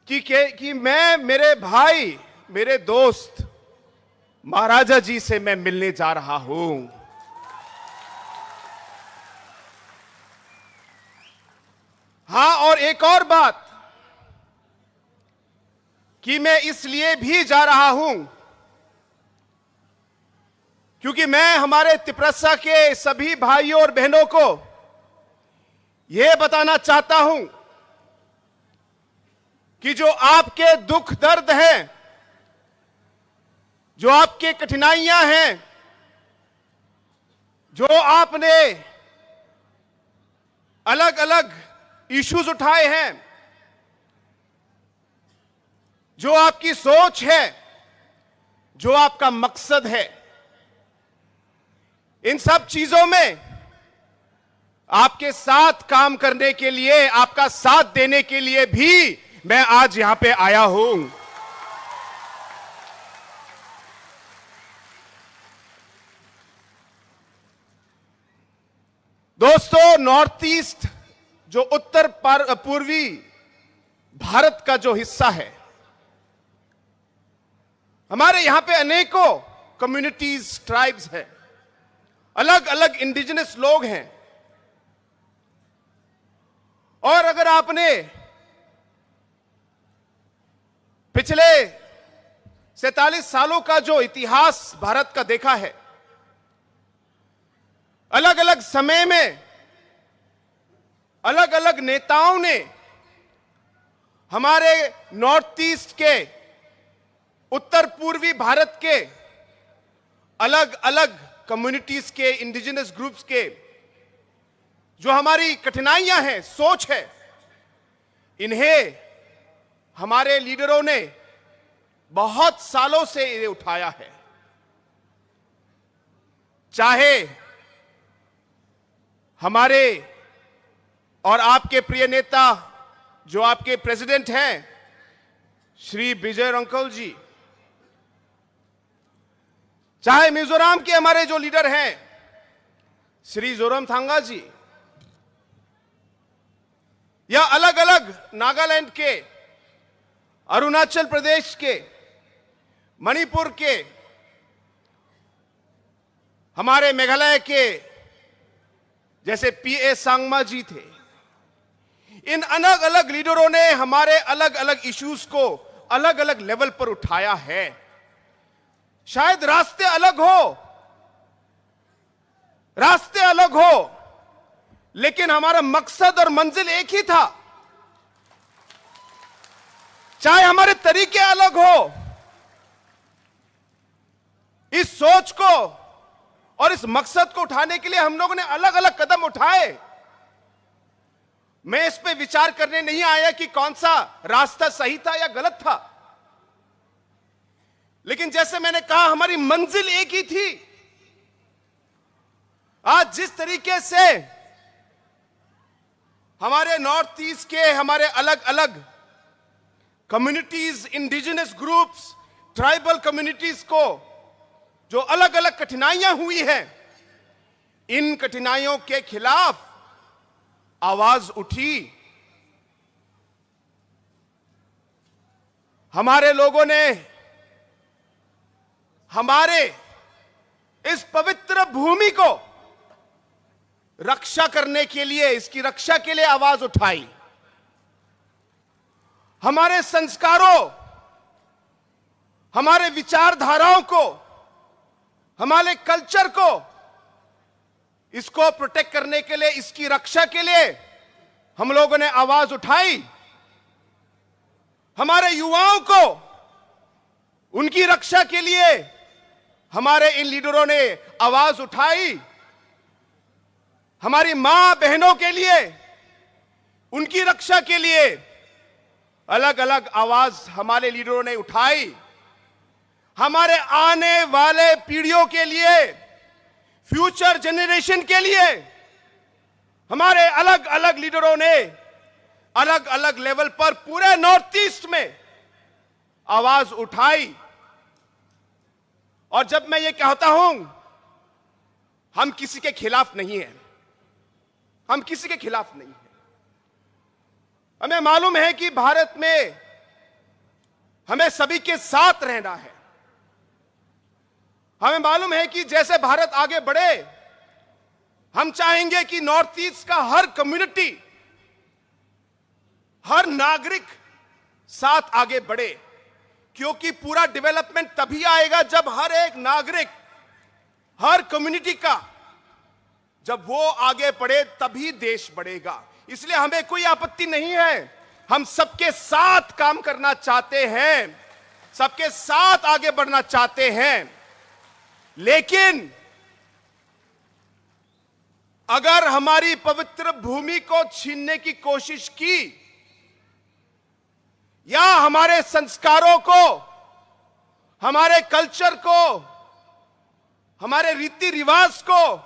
कि, कि, कि मैं मेरे भाई, मेरे दोस्त महाराजा जी से मैं मिलने जा रहा हूं। हां, और एक और बात कि मैं इसलिए भी जा रहा हूं क्योंकि मैं हमारे तिपरासा के सभी भाइयों और बहनों को यह बताना चाहता हूं कि जो आपके दुख दर्द हैं, जो आपके कठिनाइयां हैं, जो आपने अलग-अलग इश्यूज उठाए हैं, जो आपकी सोच है, जो आपका मकसद है, इन सब चीजों में आपके साथ काम करने के लिए, आपका साथ देने के लिए भी मैं आज यहां पे आया हूं। दोस्तों, नॉर्थ ईस्ट जो उत्तर पर-, पूर्वी भारत का जो हिस्सा है, हमारे यहां पे अनेकों कम्युनिटीज, ट्राइब्स हैं, अलग-अलग इंडिजिनस लोग हैं। और अगर आपने पिछले सैंतालीस सालों का जो इतिहास भारत का देखा है, अलग-अलग समय में अलग-अलग नेताओं ने हमारे नॉर्थ ईस्ट के, उत्तर पूर्वी भारत के अलग-अलग कम्युनिटीज के, इंडिजिनस ग्रुप्स के जो हमारी कठिनाइयां हैं, सोच है, इन्हें हमारे लीडरों ने बहुत सालों से इन्हें उठाया है। चाहे हमारे और आपके प्रिय नेता, जो आपके प्रेसिडेंट हैं, श्री विजय रंकल जी, चाहे मिजोरम के हमारे जो लीडर हैं, श्री जोरमथांगा जी या अलग-अलग नागालैंड के, अरुणाचल प्रदेश के, मणिपुर के, हमारे मेघालय के जैसे पीए संगमा जी थे, इन अलग-अलग लीडरों ने हमारे अलग-अलग इश्यूज को अलग-अलग लेवल पर उठाया है। शायद रास्ते अलग हो, रास्ते अलग हो, लेकिन हमारा मकसद और मंजिल एक ही था। चाहे हमारे तरीके अलग हो, इस सोच को और इस मकसद को उठाने के लिए हम लोगों ने अलग-अलग कदम उठाए। मैं इस पे विचार करने नहीं आया कि कौन सा रास्ता सही था या गलत था, लेकिन जैसे मैंने कहा, हमारी मंजिल एक ही थी। आज जिस तरीके से हमारे नॉर्थ ईस्ट के हमारे अलग-अलग communities, indigenous groups, tribal communities को जो अलग-अलग कठिनाइयां हुई हैं, इन कठिनाइयों के खिलाफ आवाज उठी। हमारे लोगों ने हमारे इस पवित्र भूमि को रक्षा करने के लिए, इसकी रक्षा के लिए आवाज उठाई। हमारे संस्कारों, हमारे विचारधाराओं को, हमारे कल्चर को, इसको प्रोटेक्ट करने के लिए, इसकी रक्षा के लिए हम लोगों ने आवाज उठाई। हमारे युवाओं को उनकी रक्षा के लिए हमारे इन लीडरों ने आवाज उठाई। हमारी मां बहनों के लिए, उनकी रक्षा के लिए अलग-अलग आवाज हमारे लीडरों ने उठाई। हमारे आने वाले पीढ़ियों के लिए, फ्यूचर जनरेशन के लिए हमारे अलग-अलग लीडरों ने अलग-अलग लेवल पर पूरे नॉर्थ ईस्ट में आवाज उठाई। और जब मैं ये कहता हूं, हम किसी के खिलाफ नहीं हैं, हम किसी के खिलाफ नहीं हैं। हमें मालूम है कि भारत में हमें सभी के साथ रहना है। हमें मालूम है कि जैसे भारत आगे बढ़े, हम चाहेंगे कि नॉर्थ ईस्ट का हर कम्युनिटी, हर नागरिक साथ आगे बढ़े, क्योंकि पूरा डेवलपमेंट तभी आएगा जब हर एक नागरिक, हर कम्युनिटी का, जब वो आगे बढ़े तभी देश बढ़ेगा। इसलिए हमें कोई आपत्ति नहीं है, हम सबके साथ काम करना चाहते हैं, सबके साथ आगे बढ़ना चाहते हैं। लेकिन अगर हमारी पवित्र भूमि को छीनने की कोशिश की या हमारे संस्कारों को, हमारे कल्चर को, हमारे रीति रिवाज को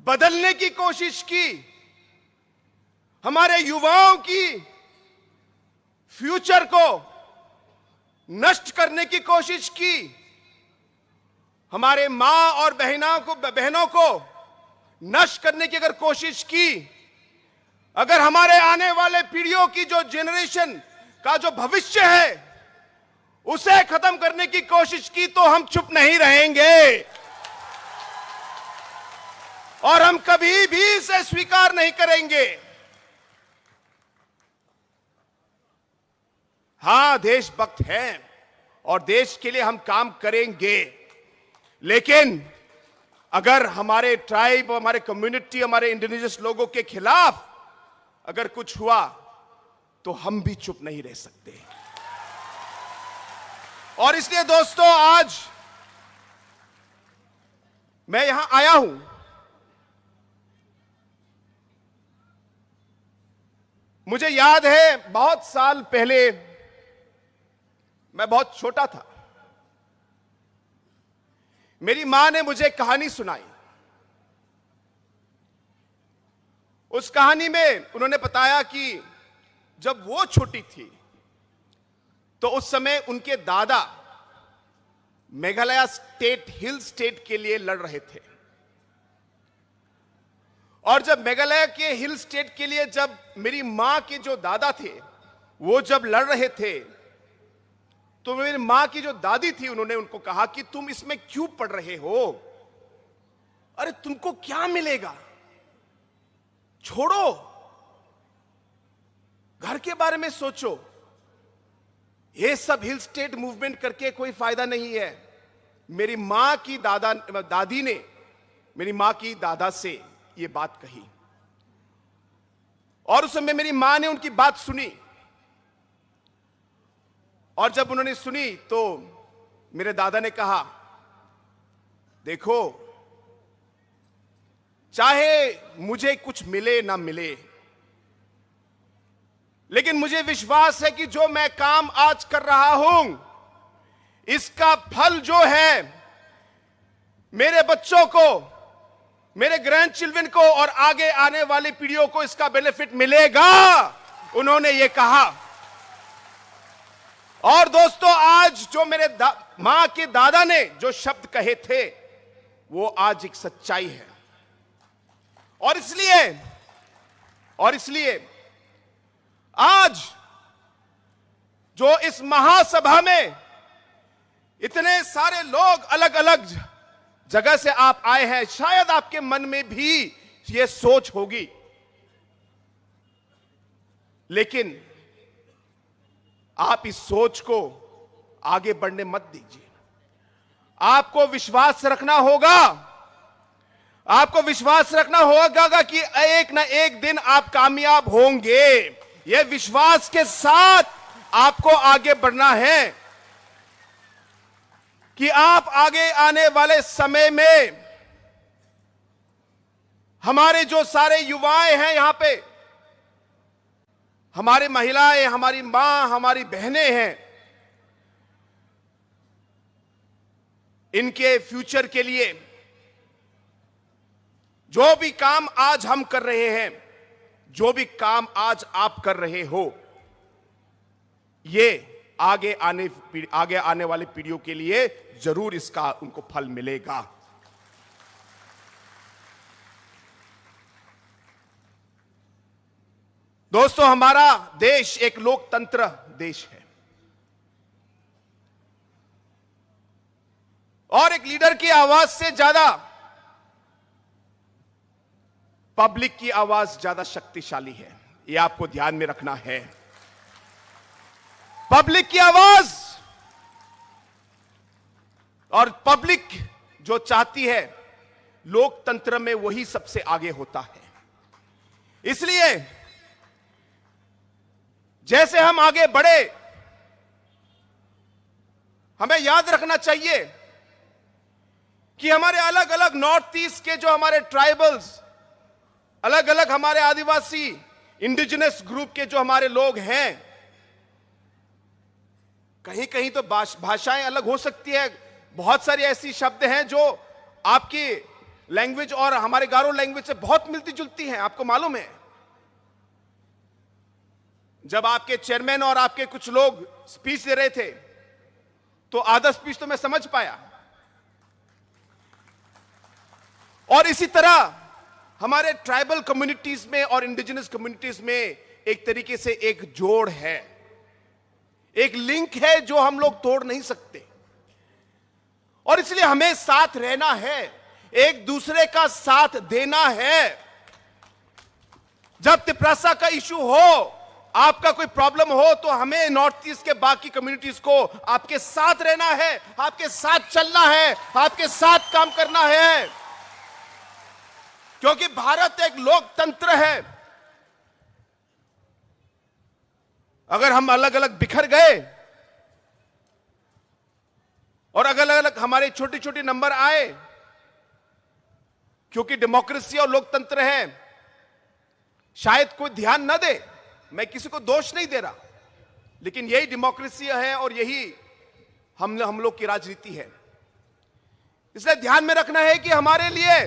बदलने की कोशिश की, हमारे युवाओं की फ्यूचर को नष्ट करने की कोशिश की, हमारे मां और बहना को, बहनों को नष्ट करने की अगर कोशिश की, अगर हमारे आने वाले पीढ़ियों की जो जनरेशन का जो भविष्य है, उसे खत्म करने की कोशिश की, तो हम चुप नहीं रहेंगे और हम कभी भी इसे स्वीकार नहीं करेंगे। हाँ, देशभक्त हैं और देश के लिए हम काम करेंगे, लेकिन अगर हमारे ट्राइब, हमारे कम्युनिटी, हमारे इंडिजिनस लोगों के खिलाफ अगर कुछ हुआ, तो हम भी चुप नहीं रह सकते। और इसलिए दोस्तों, आज मैं यहां आया हूं। मुझे याद है, बहुत साल पहले मैं बहुत छोटा था। मेरी मां ने मुझे कहानी सुनाई। उस कहानी में उन्होंने बताया कि जब वो छोटी थी, तो उस समय उनके दादा मेघालय स्टेट, हिल स्टेट के लिए लड़ रहे थे। और जब मेघालय के हिल स्टेट के लिए जब मेरी माँ के जो दादा थे, वो जब लड़ रहे थे, तो मेरी माँ की जो दादी थी, उन्होंने उनको कहा कि तुम इसमें क्यों पड़ रहे हो? अरे, तुमको क्या मिलेगा? छोड़ो, घर के बारे में सोचो। ये सब हिल स्टेट मूवमेंट करके कोई फायदा नहीं है। मेरी माँ की दादा, दादी ने मेरी माँ की दादा से ये बात कही, और उस समय मेरी माँ ने उनकी बात सुनी। और जब उन्होंने सुनी, तो मेरे दादा ने कहा, देखो, चाहे मुझे कुछ मिले ना मिले, लेकिन मुझे विश्वास है कि जो मैं काम आज कर रहा हूं, इसका फल जो है, मेरे बच्चों को, मेरे ग्रैंडचिल्ड्रन को और आगे आने वाली पीढ़ियों को इसका बेनिफिट मिलेगा, उन्होंने ये कहा। और दोस्तों, आज जो मेरे दा-, माँ के दादा ने जो शब्द कहे थे, वो आज एक सच्चाई है। और इसलिए, और इसलिए आज जो इस महासभा में इतने सारे लोग अलग-अलग जगह से आप आए हैं, शायद आपके मन में भी ये सोच होगी, लेकिन आप इस सोच को आगे बढ़ने मत दीजिए। आपको विश्वास रखना होगा, आपको विश्वास रखना होगा कि एक ना एक दिन आप कामयाब होंगे। ये विश्वास के साथ आपको आगे बढ़ना है कि आप आगे आने वाले समय में, हमारे जो सारे युवाएं हैं यहाँ पे, हमारी महिलाएं, हमारी माँ, हमारी बहनें हैं, इनके फ्यूचर के लिए जो भी काम आज हम कर रहे हैं, जो भी काम आज आप कर रहे हो, ये आगे आने पीढ़-, आगे आने वाली पीढ़ियों के लिए जरूर इसका उनको फल मिलेगा। दोस्तों, हमारा देश एक लोकतंत्र देश है, और एक लीडर की आवाज से ज्यादा पब्लिक की आवाज ज्यादा शक्तिशाली है। ये आपको ध्यान में रखना है। पब्लिक की आवाज, और पब्लिक जो चाहती है, लोकतंत्र में वही सबसे आगे होता है। इसलिए जैसे हम आगे बढ़े, हमें याद रखना चाहिए कि हमारे अलग-अलग नॉर्थ ईस्ट के जो हमारे ट्राइबल्स, अलग-अलग हमारे आदिवासी, इंडिजिनस ग्रुप के जो हमारे लोग हैं, कहीं-कहीं तो भाष-, भाषाएं अलग हो सकती है, बहुत सारी ऐसी शब्द हैं जो आपकी लैंग्वेज और हमारे गारो लैंग्वेज से बहुत मिलती जुलती हैं, आपको मालूम है। जब आपके चेयरमैन और आपके कुछ लोग स्पीच दे रहे थे, तो आधा स्पीच तो मैं समझ पाया। और इसी तरह हमारे ट्राइबल कम्युनिटीज में और इंडिजिनस कम्युनिटीज में एक तरीके से एक जोड़ है, एक लिंक है, जो हम लोग तोड़ नहीं सकते। और इसलिए हमें साथ रहना है, एक दूसरे का साथ देना है। जब तिपरासा का इशू हो, आपका कोई प्रॉब्लम हो, तो हमें नॉर्थ ईस्ट के बाकी कम्युनिटीज को आपके साथ रहना है, आपके साथ चलना है, आपके साथ काम करना है, क्योंकि भारत एक लोकतंत्र है। अगर हम अलग-अलग बिखर गए और अलग-अलग हमारे छोटे-छोटे नंबर आए, क्योंकि डेमोक्रेसी और लोकतंत्र है, शायद कोई ध्यान न दे, मैं किसी को दोष नहीं दे रहा, लेकिन यही डेमोक्रेसी है और यही हम, हम लोग की राजनीति है। इसलिए ध्यान में रखना है कि हमारे लिए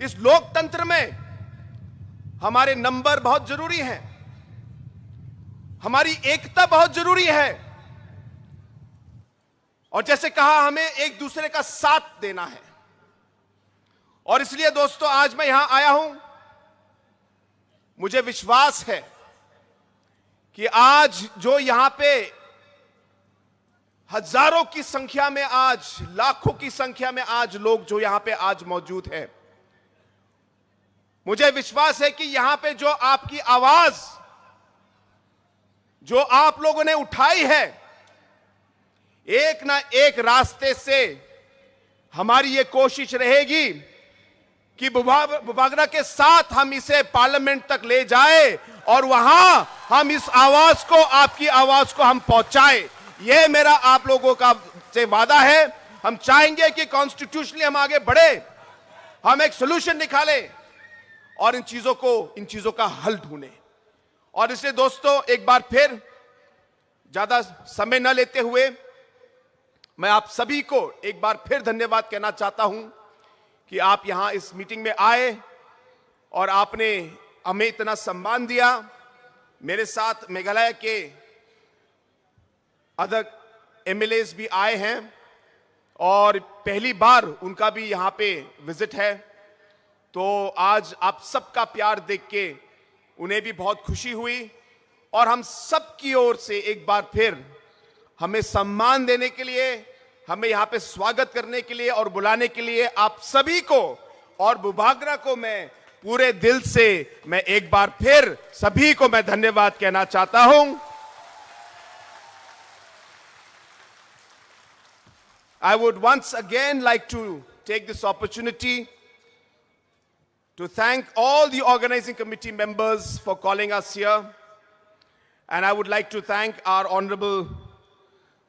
इस लोकतंत्र में हमारे नंबर बहुत जरूरी हैं, हमारी एकता बहुत जरूरी है, और जैसे कहा, हमें एक दूसरे का साथ देना है। और इसलिए दोस्तों, आज मैं यहां आया हूं, मुझे विश्वास है कि आज जो यहाँ पे हजारों की संख्या में, आज लाखों की संख्या में आज लोग जो यहाँ पे आज मौजूद हैं, मुझे विश्वास है कि यहाँ पे जो आपकी आवाज, जो आप लोगों ने उठाई है, एक ना एक रास्ते से हमारी ये कोशिश रहेगी कि बुभा-, बुबागरा के साथ हम इसे पार्लियामेंट तक ले जाए और वहां हम इस आवाज को, आपकी आवाज को हम पहुंचाए। ये मेरा आप लोगों का से वादा है। हम चाहेंगे कि कॉन्स्टिट्यूशनली हम आगे बढ़े, हम एक सॉल्यूशन निकालें और इन चीजों को, इन चीजों का हल ढूंढें। और इसलिए दोस्तों, एक बार फिर ज्यादा समय न लेते हुए मैं आप सभी को एक बार फिर धन्यवाद कहना चाहता हूं कि आप यहां इस मीटिंग में आए और आपने हमें इतना सम्मान दिया। मेरे साथ मेघालय के अदर एमएलएज भी आए हैं और पहली बार उनका भी यहाँ पे विजिट है। तो आज आप सबका प्यार देख के उन्हें भी बहुत खुशी हुई और हम सब की ओर से एक बार फिर हमें सम्मान देने के लिए, हमें यहाँ पे स्वागत करने के लिए और बुलाने के लिए आप सभी को और बुबागरा को मैं पूरे दिल से, मैं एक बार फिर सभी को मैं धन्यवाद कहना चाहता हूं। I would once again like to take this opportunity to thank all the organizing committee members for calling us here. And I would like to thank our Honorable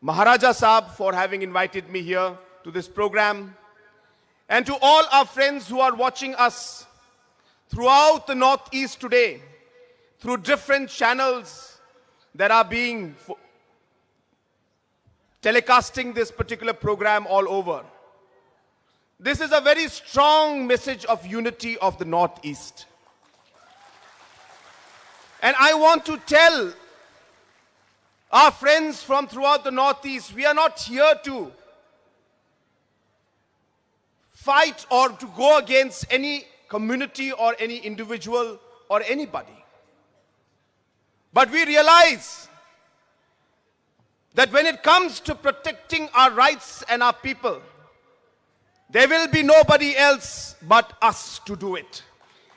Maharaja Saab for having invited me here to this program. And to all our friends who are watching us throughout the Northeast today, through different channels that are being fo-, telecasting this particular program all over. This is a very strong message of unity of the Northeast. And I want to tell our friends from throughout the Northeast, we are not here to fight or to go against any community or any individual or anybody. But we realize that when it comes to protecting our rights and our people, there will be nobody else but us to do it.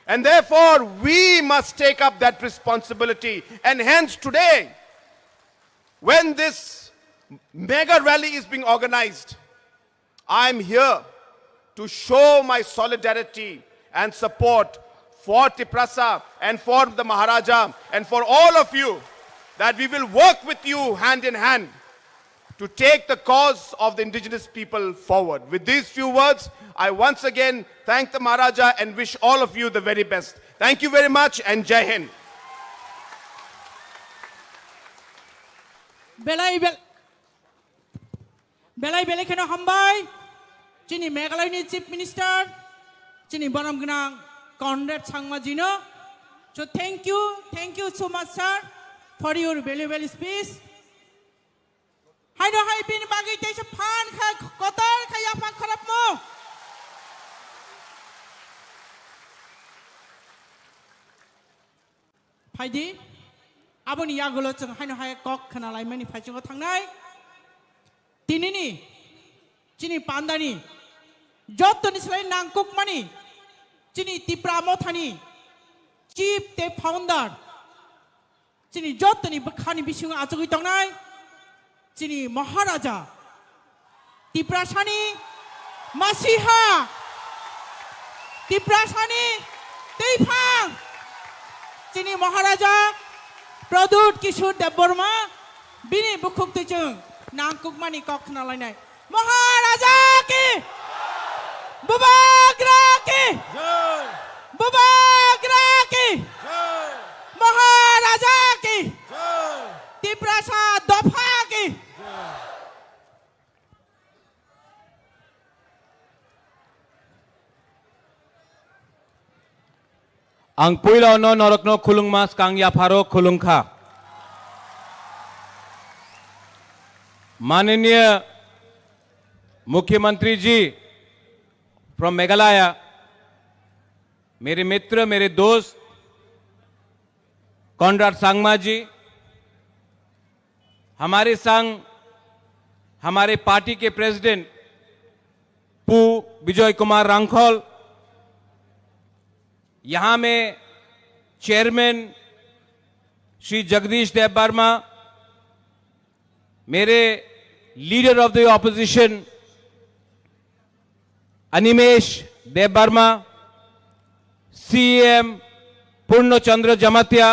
And therefore, we must take up that responsibility. And hence today, when this mega rally is being organized, I am here to show my solidarity and support for Tiprasa and for the Maharaja and for all of you, that we will work with you hand in hand to take the cause of the indigenous people forward. With these few words, I once again thank the Maharaja and wish all of you the very best. Thank you very much and Jai Hind. Belai bel-, Belai belai kheno hambai chini Meghalaya ni Chief Minister, chini borom gwnang Conrad Sangma ji no. So thank you, thank you so much, sir, for your valuable speech. Haino hai bini bagwi teisa phan kha, kotor kha yaphang khorokmo. Phaidi, aboni yagulo chwng haino hai kok khna laimani phaichungo thangnai. Tinini, chini pandani, jottoni slai nangkukmani, chini Tipra Mothani, chief tei founder, chini jottoni bwkhani bisingo achugwi tongnai, chini Maharaja, Tiprasani masiha, Tiprasani twiphang, chini Maharaja Pradyut Kishore Debbarma, bini bukhuk twi chwng nangkukmani kok khna lainai. Maharaja ki! Bubagra ki! Jai! Bubagra ki! Jai! Maharaja ki! Jai! Tiprasa dopha ki! Jai! Ang puila no norokno khulungma skang yapharo khulungkha. माननीय मुख्यमंत्री जी from Meghalaya, मेरे मित्र, मेरे दोस्त, कॉनराड संगमा जी, हमारे संग हमारे पार्टी के प्रेसिडेंट पु विजय कुमार रांखल, यहाँ में चेयरमैन श्री जगदीश देव वर्मा, मेरे leader of the opposition Animesh Dev Varma, CM Purnachandra Jamatia,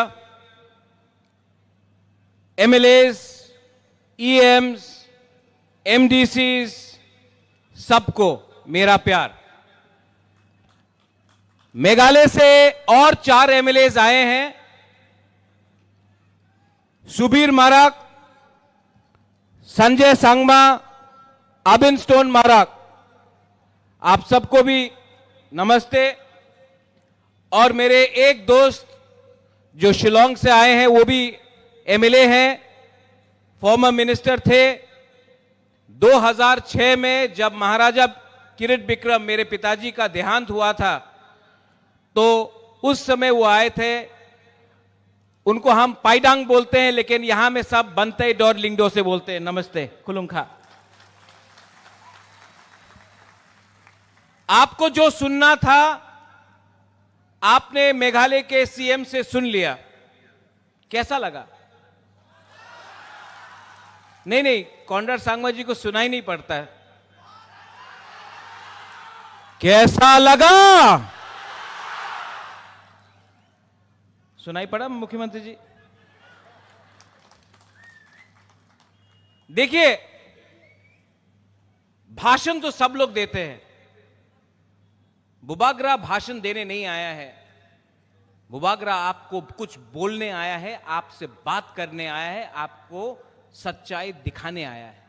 MLAs, EMs, MDCs, सबको मेरा प्यार। मेघालय से और चार एमएलएज आए हैं, सुबीर माराक, संजय संगमा, अबिन स्टोन माराक, आप सबको भी नमस्ते। और मेरे एक दोस्त जो शिलोंग से आए हैं, वो भी एमएलए हैं, फॉर्मर मिनिस्टर थे। दो हज़ार छह में जब महाराजा किरिट बिक्रम, मेरे पिताजी का देहांत हुआ था, तो उस समय वो आए थे। उनको हम पाइडांग बोलते हैं, लेकिन यहाँ में सब बनते डोर लिंगडो से बोलते हैं। नमस्ते, खुलुंखा। आपको जो सुनना था, आपने मेघालय के सीएम से सुन लिया। कैसा लगा? नहीं, नहीं, कॉनराड संगमा जी को सुनाई नहीं पड़ता है। कैसा लगा? सुनाई पड़ा मुख्यमंत्री जी? देखिए, भाषण तो सब लोग देते हैं, बुबागरा भाषण देने नहीं आया है। बुबागरा आपको कुछ बोलने आया है, आपसे बात करने आया है, आपको सच्चाई दिखाने आया है।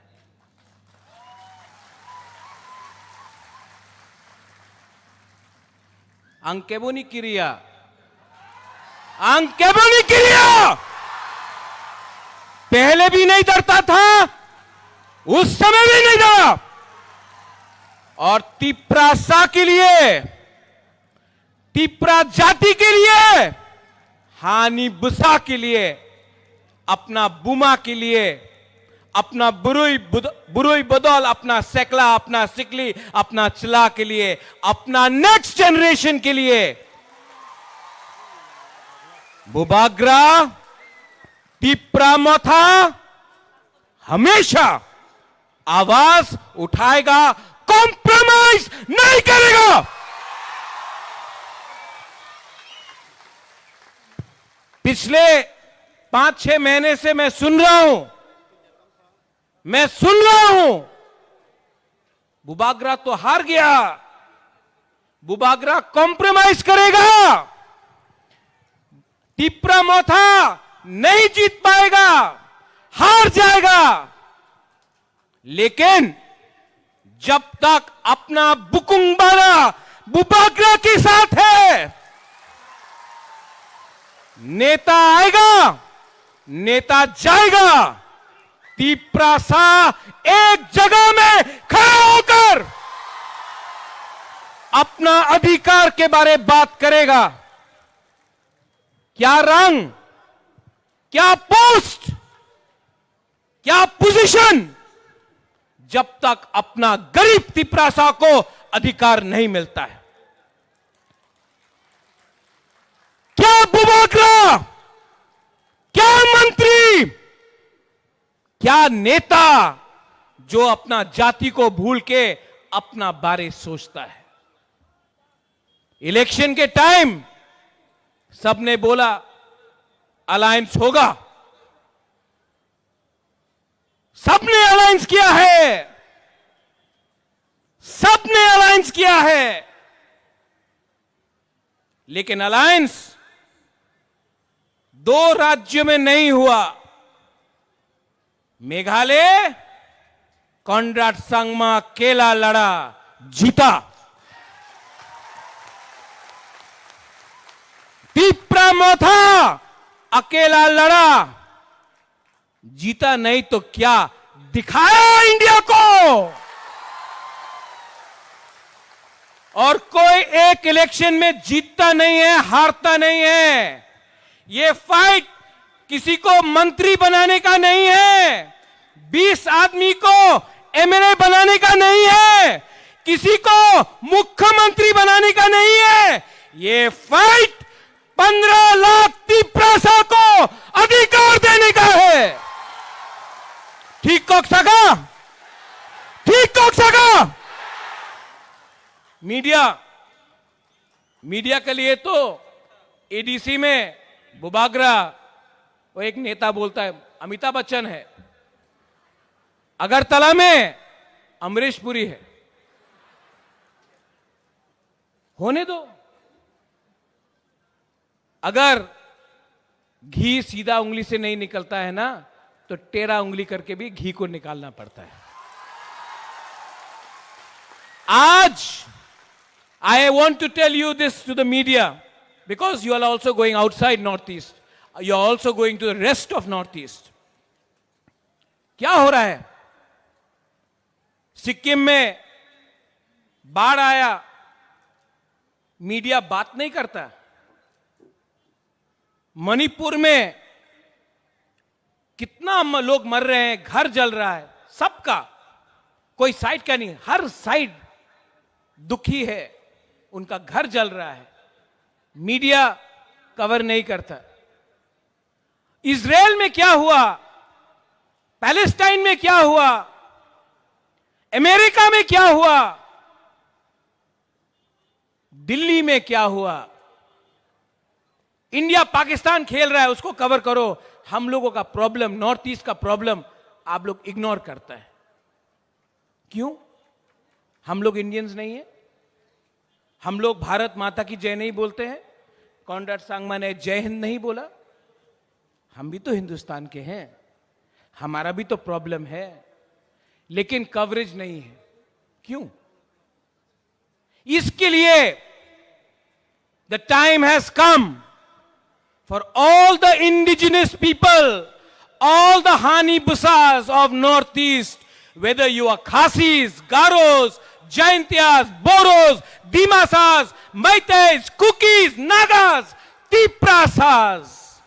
Ang keboni kiriya, ang keboni kiriya। पहले भी नहीं डरता था, उस समय भी नहीं डरा। और तिप्रासा के लिए, तिप्रा जाति के लिए, हानि बुसा के लिए, अपना बुमा के लिए, अपना बुरुई बुद-, बुरुई बदल, अपना सेकला, अपना सिकली, अपना चला के लिए, अपना नेक्स्ट जनरेशन के लिए बुबाग्रा, तिप्रा मथा हमेशा आवाज उठाएगा, कॉम्प्रोमाइज नहीं करेगा। पिछले पांच छह महीने से मैं सुन रहा हूं, मैं सुन रहा हूं, बुबाग्रा तो हार गया, बुबाग्रा कॉम्प्रोमाइज करेगा, तिप्रा मोथा नहीं जीत पाएगा, हार जाएगा। लेकिन जब तक अपना बुकुंग बारा बुबाग्रा के साथ है, नेता आएगा, नेता जाएगा, तिप्रासा एक जगह में खड़ा होकर अपना अधिकार के बारे बात करेगा। क्या रंग, क्या पोस्ट, क्या पोजीशन, जब तक अपना गरीब तिप्रासा को अधिकार नहीं मिलता है? क्या बुबाग्रा, क्या मंत्री, क्या नेता जो अपना जाति को भूल के अपना बारे सोचता है? इलेक्शन के टाइम सबने बोला अलायंस होगा, सबने अलायंस किया है, सबने अलायंस किया है, लेकिन अलायंस दो राज्यों में नहीं हुआ। मेघालय, कॉनराड संगमा अकेला लड़ा, जीता। तिप्रा मोथा अकेला लड़ा, जीता नहीं तो क्या दिखाया इंडिया को? और कोई एक इलेक्शन में जीतता नहीं है, हारता नहीं है। ये फाइट किसी को मंत्री बनाने का नहीं है, बीस आदमी को एमएलए बनाने का नहीं है, किसी को मुख्यमंत्री बनाने का नहीं है। ये फाइट पन्ध्र लाख तिप्रासा को अधिकार देने का है। ठीक कक्सका, ठीक कक्सका। मीडिया, मीडिया के लिए तो एडीसी में बुबागरा, वो एक नेता बोलता है, अमिताभ बच्चन है, अगरतला में अमरीश पुरी है। होने दो। अगर घी सीधा उंगली से नहीं निकलता है ना, तो टेढ़ा उंगली करके भी घी को निकालना पड़ता है। आज I want to tell you this to the media, because you are also going outside Northeast, you are also going to the rest of Northeast. क्या हो रहा है? सिक्किम में बाढ़ आया, मीडिया बात नहीं करता। मणिपुर में कितना म-, लोग मर रहे हैं, घर जल रहा है, सबका, कोई साइड का नहीं, हर साइड दुखी है, उनका घर जल रहा है, मीडिया कवर नहीं करता। इजराइल में क्या हुआ, पैलेस्टाइन में क्या हुआ, अमेरिका में क्या हुआ, दिल्ली में क्या हुआ, इंडिया पाकिस्तान खेल रहा है, उसको कवर करो। हम लोगों का प्रॉब्लम, नॉर्थ ईस्ट का प्रॉब्लम आप लोग इग्नोर करते हैं। क्यों? हम लोग इंडियंस नहीं है? हम लोग भारत माता की जय नहीं बोलते हैं? कॉनराड सांगमा ने जय हिंद नहीं बोला? हम भी तो हिंदुस्तान के हैं, हमारा भी तो प्रॉब्लम है, लेकिन कवरेज नहीं है। क्यों? इसके लिए the time has come for all the indigenous people, all the Hani Busas of Northeast, whether you are Khasis, Garos, Jaintias, Boros, Dimasas, Meiteis, Kukis, Nagas, Tiprasas,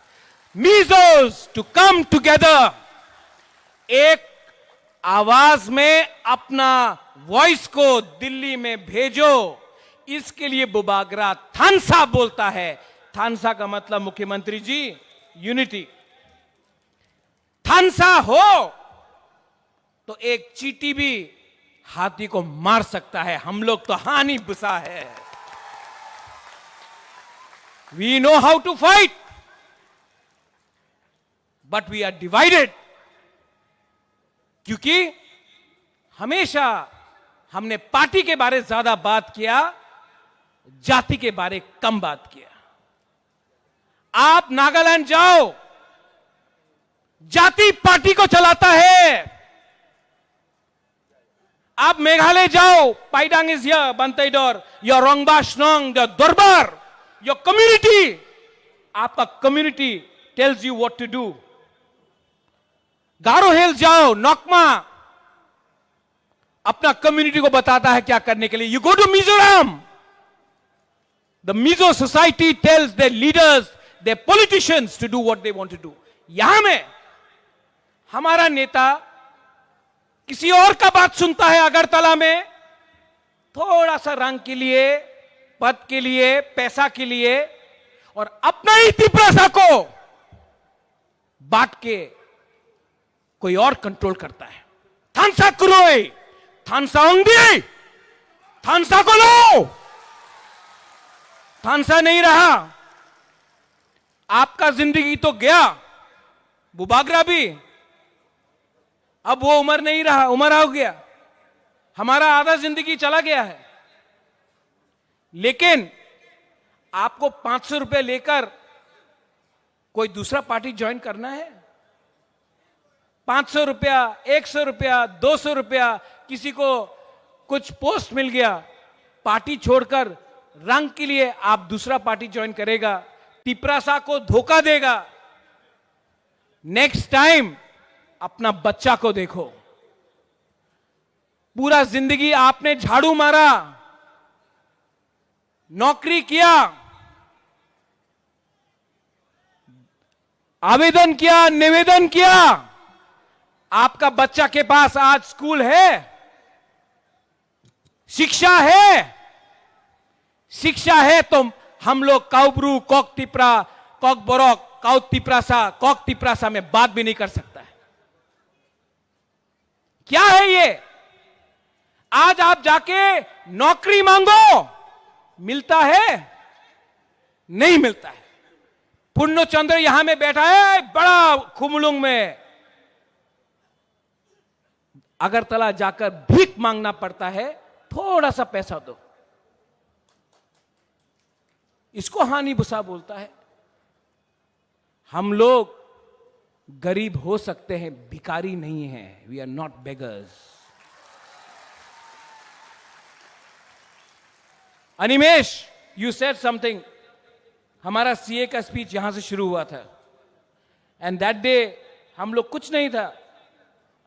Mizos, to come together. एक आवाज में अपना वॉइस को दिल्ली में भेजो, इसके लिए बुबागरा थानसा बोलता है। थानसा का मतलब, मुख्यमंत्री जी, यूनिटी। थानसा हो तो एक चींटी भी हाथी को मार सकता है। हम लोग तो हानी बुसा है। We know how to fight, but we are divided, क्योंकि हमेशा हमने पार्टी के बारे ज्यादा बात किया, जाति के बारे कम बात किया। आप नागालैंड जाओ, जाति पार्टी को चलाता है। आप मेघालय जाओ, Paidang is here, Banteidor, your Rangbah Shnong, your Dorbar, your community, आपका community tells you what to do। गारो हिल्स जाओ, नोकमा अपना कम्युनिटी को बताता है क्या करने के लिए। You go to Mizoram, the Mizo society tells their leaders, their politicians to do what they want to do. यहां में हमारा नेता किसी और का बात सुनता है अगरतला में, थोड़ा सा रंग के लिए, पद के लिए, पैसा के लिए, और अपना ही तिप्रासा को बांट के कोई और कंट्रोल करता है। थानसा क्रोई, थानसा ओंगदी, थानसा को लो। थानसा नहीं रहा, आपका जिंदगी तो गया, बुबागरा भी, अब वो उम्र नहीं रहा, उम्र हो गया, हमारा आधा जिंदगी चला गया है। लेकिन आपको पांच सौ रुपए लेकर कोई दूसरा पार्टी ज्वाइन करना है? पांच सौ रुपया, एक सौ रुपया, दो सौ रुपया, किसी को कुछ पोस्ट मिल गया, पार्टी छोड़कर रंग के लिए आप दूसरा पार्टी ज्वाइन करेगा, तिप्रासा को धोखा देगा। नेक्स्ट टाइम अपना बच्चा को देखो। पूरा जिंदगी आपने झाड़ू मारा, नौकरी किया, आवेदन किया, निवेदन किया, आपका बच्चा के पास आज स्कूल है, शिक्षा है? शिक्षा है तो हम लोग काउब्रू, कॉक तिपरा, कॉक बरक, काउ तिपरासा, कॉक तिपरासा में बात भी नहीं कर सकता है। क्या है ये? आज आप जाके नौकरी मांगो, मिलता है? नहीं मिलता है। पूर्ण चंद्र यहां में बैठा है, बड़ा खुमलुंग में, अगरतला जाकर भीख मांगना पड़ता है, थोड़ा सा पैसा दो। इसको हानि भूसा बोलता है। हम लोग गरीब हो सकते हैं, भिखारी नहीं है। We are not beggars. Animesh, you said something. हमारा सीए का स्पीच यहां से शुरू हुआ था, एंड दैट डे हम लोग कुछ नहीं था,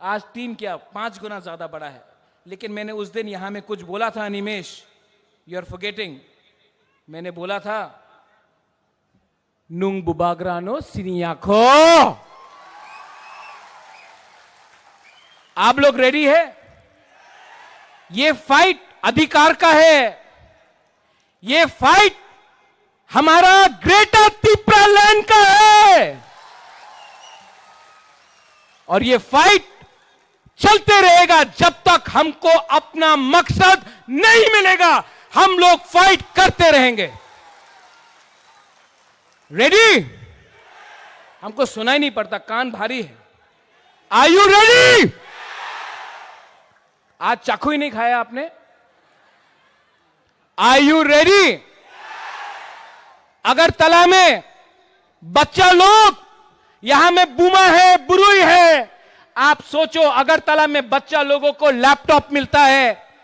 आज तीन क्या पांच गुना ज्यादा बड़ा है। लेकिन मैंने उस दिन यहां में कुछ बोला था, अनिमेश, यू आर फॉरगेटिंग। मैंने बोला था, nung bubagrano siniya kho. आप लोग रेडी है? ये फाइट अधिकार का है, ये फाइट हमारा ग्रेटर तिपरा लैंड का है, और ये फाइट चलते रहेगा जब तक हमको अपना मकसद नहीं मिलेगा। हम लोग फाइट करते रहेंगे। रेडी? हमको सुनाई नहीं पड़ता, कान भारी है। Are you ready? आज चाकू ही नहीं खाया आपने। Are you ready? अगरतला में बच्चा लोग, यहां में बुमा है, बुरुई है। आप सोचो, अगरतला में बच्चा लोगों को लैपटॉप मिलता है,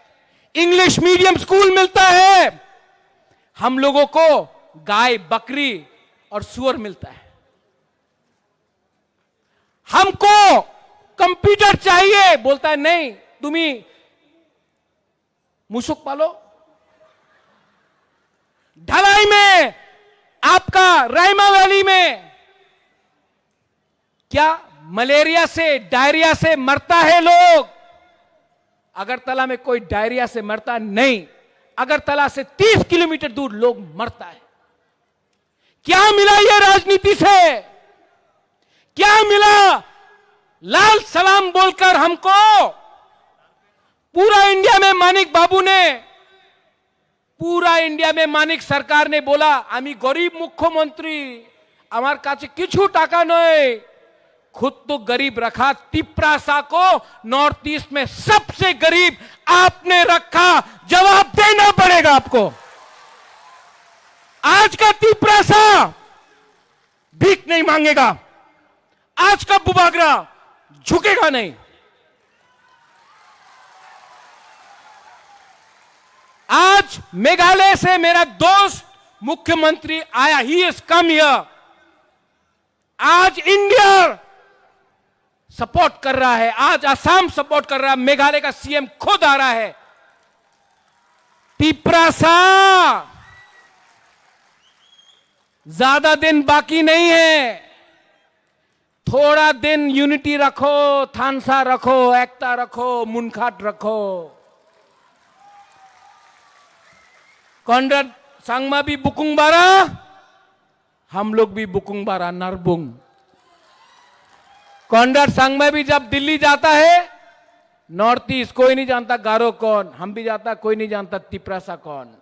इंग्लिश मीडियम स्कूल मिलता है, हम लोगों को गाय, बकरी और सुअर मिलता है। हमको कंप्यूटर चाहिए, बोलता है, नहीं, तुम्ही मुसुक पालो। ढलाई में, आपका रायमा वैली में क्या मलेरिया से, डायरिया से मरता है लोग? अगरतला में कोई डायरिया से मरता नहीं। अगरतला से तीस किलोमीटर दूर लोग मरता है। क्या मिला ये राजनीति से? क्या मिला लाल सलाम बोलकर हमको? पूरा इंडिया में मानिक बाबू ने, पूरा इंडिया में मानिक सरकार ने बोला, "আমি গরিব মুখ্যমন্ত্রী, আমার কাছে কিছু টাকা নেই।" खुद तो गरीब रखा, तिपरासा को नॉर्थ ईस्ट में सबसे गरीब आपने रखा, जवाब देना पड़ेगा आपको। आज का तिपरासा भीख नहीं मांगेगा, आज का बुबागरा झुकेगा नहीं। आज मेघालय से मेरा दोस्त मुख्यमंत्री आया, he has come here। आज इंडिया सपोर्ट कर रहा है, आज असम सपोर्ट कर रहा है, मेघालय का सीएम खुद आ रहा है। तिपरासा, ज्यादा दिन बाकी नहीं है, थोड़ा दिन यूनिटी रखो, थानसा रखो, एकता रखो, मुनखाट रखो। कॉनराड संगमा भी बुकुंग बारा, हम लोग भी बुकुंग बारा नरबुंग। कॉनराड संगमा भी जब दिल्ली जाता है, नॉर्थ ईस्ट कोई नहीं जानता गारो कौन, हम भी जाता, कोई नहीं जानता तिपरासा कौन।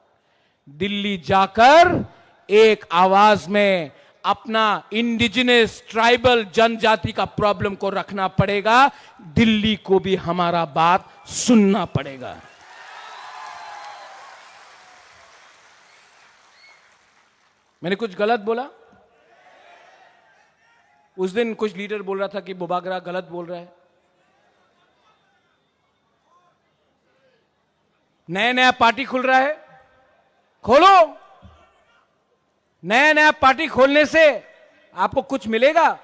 दिल्ली जाकर एक आवाज में अपना इंडिजिनस ट्राइबल जनजाति का प्रॉब्लम को रखना पड़ेगा। दिल्ली को भी हमारा बात सुनना पड़ेगा। मैंने कुछ गलत बोला? उस दिन कुछ लीडर बोल रहा था कि बुबागरा गलत बोल रहा है। नया नया पार्टी खुल रहा है, खोलो। नया नया पार्टी खोलने से आपको कुछ मिलेगा?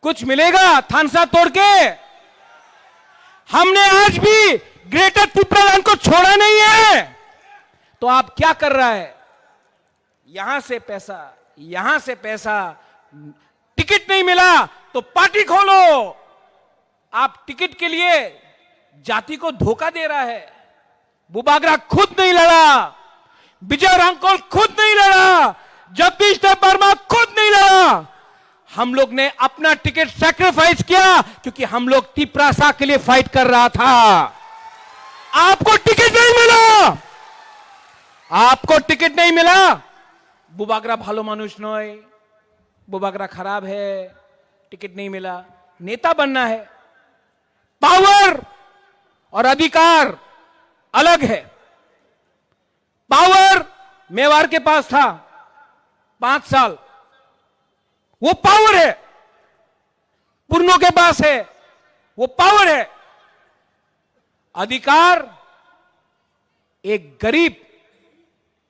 कुछ मिलेगा थानसा तोड़ के? हमने आज भी ग्रेटर तिपरालैंड को छोड़ा नहीं है। तो आप क्या कर रहा है? यहां से पैसा, यहां से पैसा, टिकट नहीं मिला तो पार्टी खोलो। आप टिकट के लिए जाति को धोखा दे रहा है। बुबागरा खुद नहीं लड़ा, विजय रांगकोल खुद नहीं लड़ा, जगदीश देव वर्मा खुद नहीं लड़ा। हम लोग ने अपना टिकट सैक्रिफाइस किया, क्योंकि हम लोग तिप्रासा के लिए फाइट कर रहा था। आपको टिकट नहीं मिला, आपको टिकट नहीं मिला। बुबागरा ভালো মানুষ নয়, বুবাগরা खराब है, टिकट नहीं मिला। नेता बनना है, पावर और अधिकार अलग है। पावर मेवाड़ के पास था पांच साल, वो पावर है। पुरनों के पास है, वो पावर है। अधिकार एक गरीब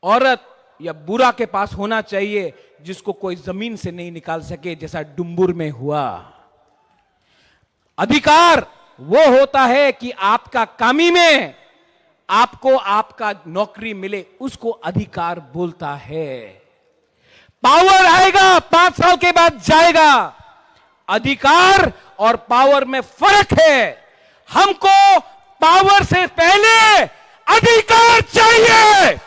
औरत या बूढ़ा के पास होना चाहिए, जिसको कोई जमीन से नहीं निकाल सके, जैसा डुम्बुर में हुआ। अधिकार वो होता है कि आपका कामी में आपको आपका नौकरी मिले, उसको अधिकार बोलता है। पावर आएगा, पांच साल के बाद जाएगा। अधिकार और पावर में फर्क है। हमको पावर से पहले अधिकार चाहिए।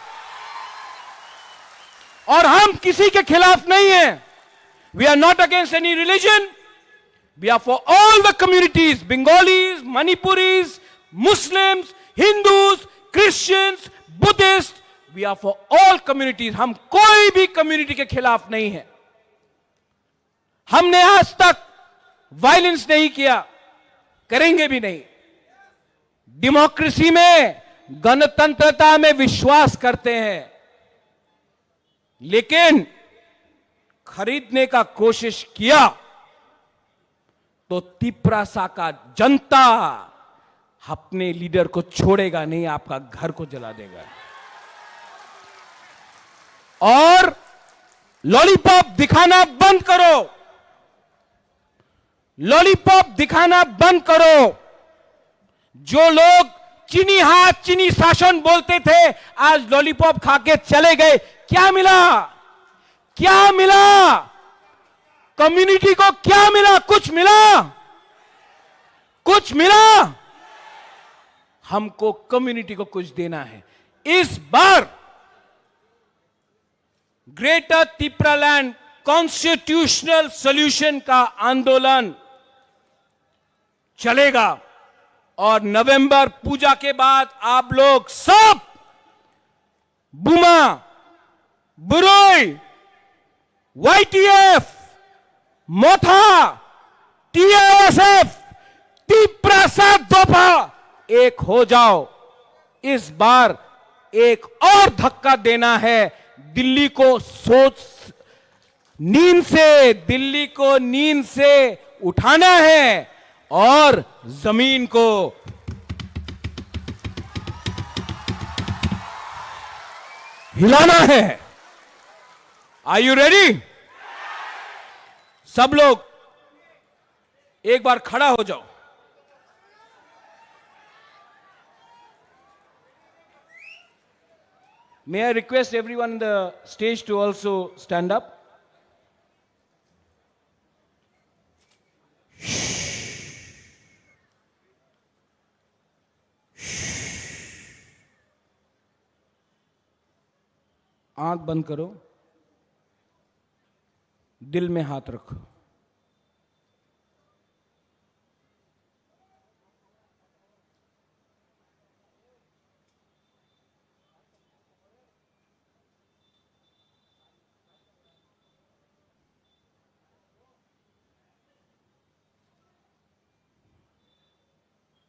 और हम किसी के खिलाफ नहीं है। We are not against any religion. We are for all the communities, Bengalis, Manipuris, Muslims, Hindus, Christians, Buddhists. We are for all communities. हम कोई भी कम्युनिटी के खिलाफ नहीं है। हमने आज तक वायलेंस नहीं किया, करेंगे भी नहीं। डेमोक्रेसी में, गणतंत्रता में विश्वास करते हैं, लेकिन खरीदने का कोशिश किया तो तिप्रासा का जनता अपने लीडर को छोड़ेगा नहीं, आपका घर को जला देगा। और लॉलीपॉप दिखाना बंद करो, लॉलीपॉप दिखाना बंद करो। जो लोग चीनी हाथ, चीनी शासन बोलते थे, आज लॉलीपॉप खा के चले गए। क्या मिला? क्या मिला? कम्युनिटी को क्या मिला? कुछ मिला? कुछ मिला? हमको कम्युनिटी को कुछ देना है। इस बार ग्रेटर तिप्रालैंड कॉन्स्टिट्यूशनल सॉल्यूशन का आंदोलन चलेगा और नवंबर पूजा के बाद आप लोग सब बुमा, बुरोई, वाईटीएफ, मोथा, टीआईएसएफ, तिप्रासा दोफा, एक हो जाओ। इस बार एक और धक्का देना है। दिल्ली को सोच, नींद से, दिल्ली को नींद से उठाना है और जमीन को हिलाना है। Are you ready? सब लोग एक बार खड़ा हो जाओ। May I request everyone on the stage to also stand up? आंख बंद करो, दिल में हाथ रखो।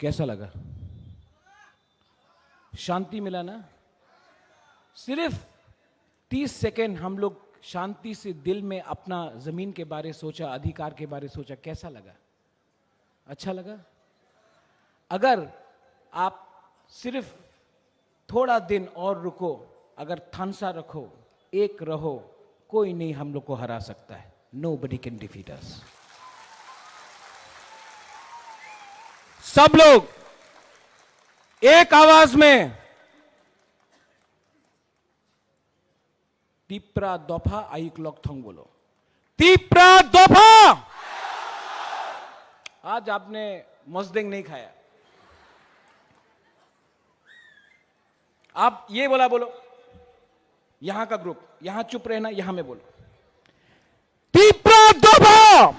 कैसा लगा? शांति मिला ना? सिर्फ तीस सेकंड हम लोग शांति से दिल में अपना जमीन के बारे सोचा, अधिकार के बारे सोचा, कैसा लगा? अच्छा लगा? अगर आप सिर्फ थोड़ा दिन और रुको, अगर थानसा रखो, एक रहो, कोई नहीं हम लोग को हरा सकता है। Nobody can defeat us. सब लोग एक आवाज में Tipra dopha ayuk lok thong bolo. Tipra dopha. Aaj aapne mosdeng nahi khaya. Aap ye bola bolo, yahan ka group, yahan chup rehna, yahan mein bolo. Tipra dopha.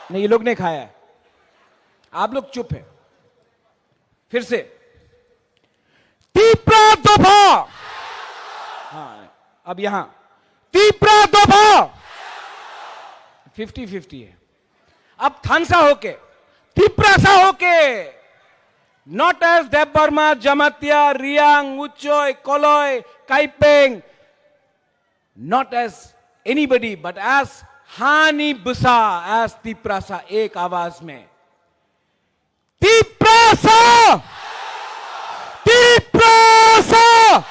Nahi, ye log nahi khaya. Aap log chup hai. Phir se. Tipra dopha. Haan, ab yahan. Tipra dopha. Fifty fifty hai. Ab thansa hoke, tiprasa hoke, not as Debbarma, Jamatia, Riang, Uchoi, Koloi, Kaipeng, not as anybody, but as Hani Bwsa, as Tiprasa, ek awaaz mein. Tiprasa! Tiprasa!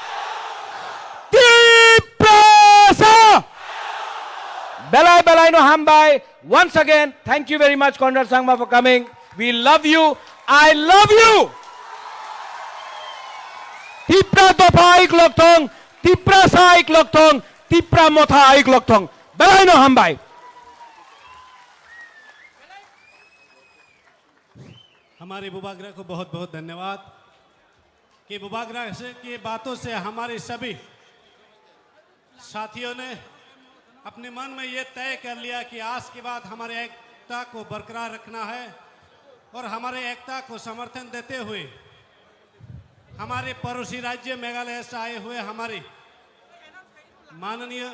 Tiprasa! Belai belai no hambai. Once again, thank you very much, Conrad Sangma, for coming. We love you. I love you. Tipra dopha aik lokthong, Tiprasa aik lokthong, Tipra motha aik lokthong. Belai no hambai. हमारे बुबाग्रा को बहुत बहुत धन्यवाद कि बुबाग्रा से के बातों से हमारे सभी साथियों ने अपने मन में ये तय कर लिया कि आज के बाद हमारे एकता को बरकरार रखना है और हमारे एकता को समर्थन देते हुए हमारे पड़ोसी राज्य मेघालय से आए हुए हमारे माननीय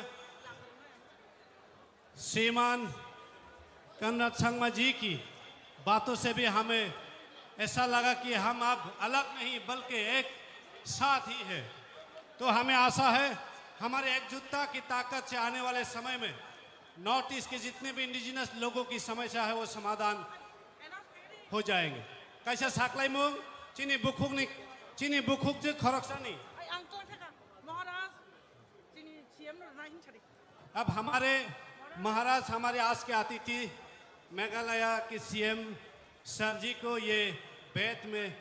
श्रीमान कन्नड़ संगमा जी की बातों से भी हमें ऐसा लगा कि हम अब अलग नहीं बल्कि एक साथ ही है। तो हमें आशा है हमारे एकजुटता की ताकत से आने वाले समय में नॉर्थ ईस्ट के जितने भी इंडिजिनस लोगों की समस्या है वो समाधान हो जाएंगे। Kaisa saklaimung chini bukhukni chini bukhuk je khoroksani Ai, ang tong thaka, Maharaj, chini C M no nai hin chari. अब हमारे महाराज हमारे आज के अतिथि मेघालय के सीएम सर जी को ये बेंत में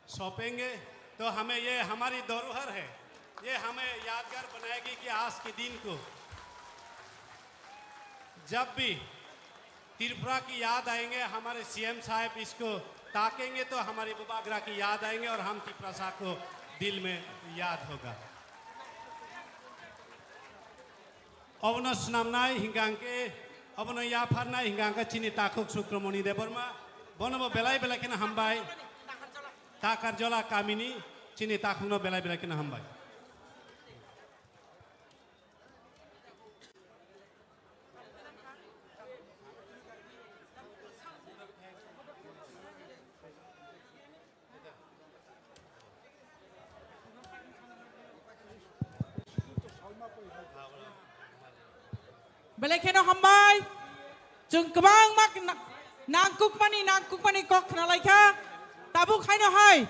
सौंपेंगे, तो हमें ये हमारी धरोहर है, ये हमें यादगार बनाएगी कि आज के दिन को जब भी त्रिपुरा की याद आएंगे, हमारे सीएम साहब इसको ताकेंगे तो हमारी बुबाग्रा की याद आएंगे और हम तिप्रासा को दिल में याद होगा। Obono swnamnai hingkha hwnkhe, obono yapharnai hingkha hwnkhe chini takhuk Sukramoni Debbarma, bonobo belai belai kheno hambai. Takarjola kamini chini takhukno belai belai kheno hambai. Belai kheno hambai. Chwng kwbangma na-, nangkukmani, nangkukmani kok khna lai kha. Tabuk haino hai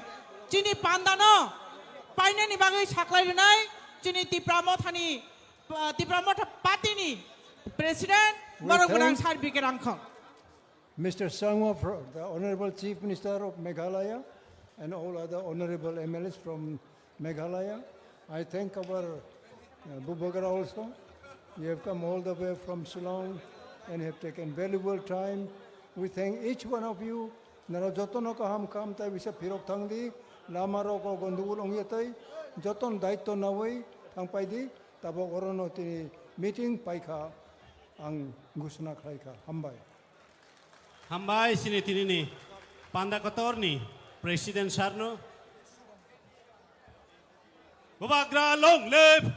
chini panda no painani bagwi saklai rwnai chini Tipra Mothani, ah, Tipra Motha Party ni President, we borok gwnang thank Sir B K Rangkhong. Mister Sangma, fro-, the Honorable Chief Minister of Meghalaya, and all other honorable M L As from Meghalaya. I thank our, uh, Bubagra also. You have come all the way from Shillong and have taken valuable time. We thank each one of you. Nara jotono kaham kam tai bisa phirok thang di, lama rok o gondogol ongya tai, joton daitto nawi thang pai di, tabok orono tini meeting paikha ang ghosona khlaikha. Hambai. Hambai chini tinini panda kotorni President Sir no. Bubagra long live!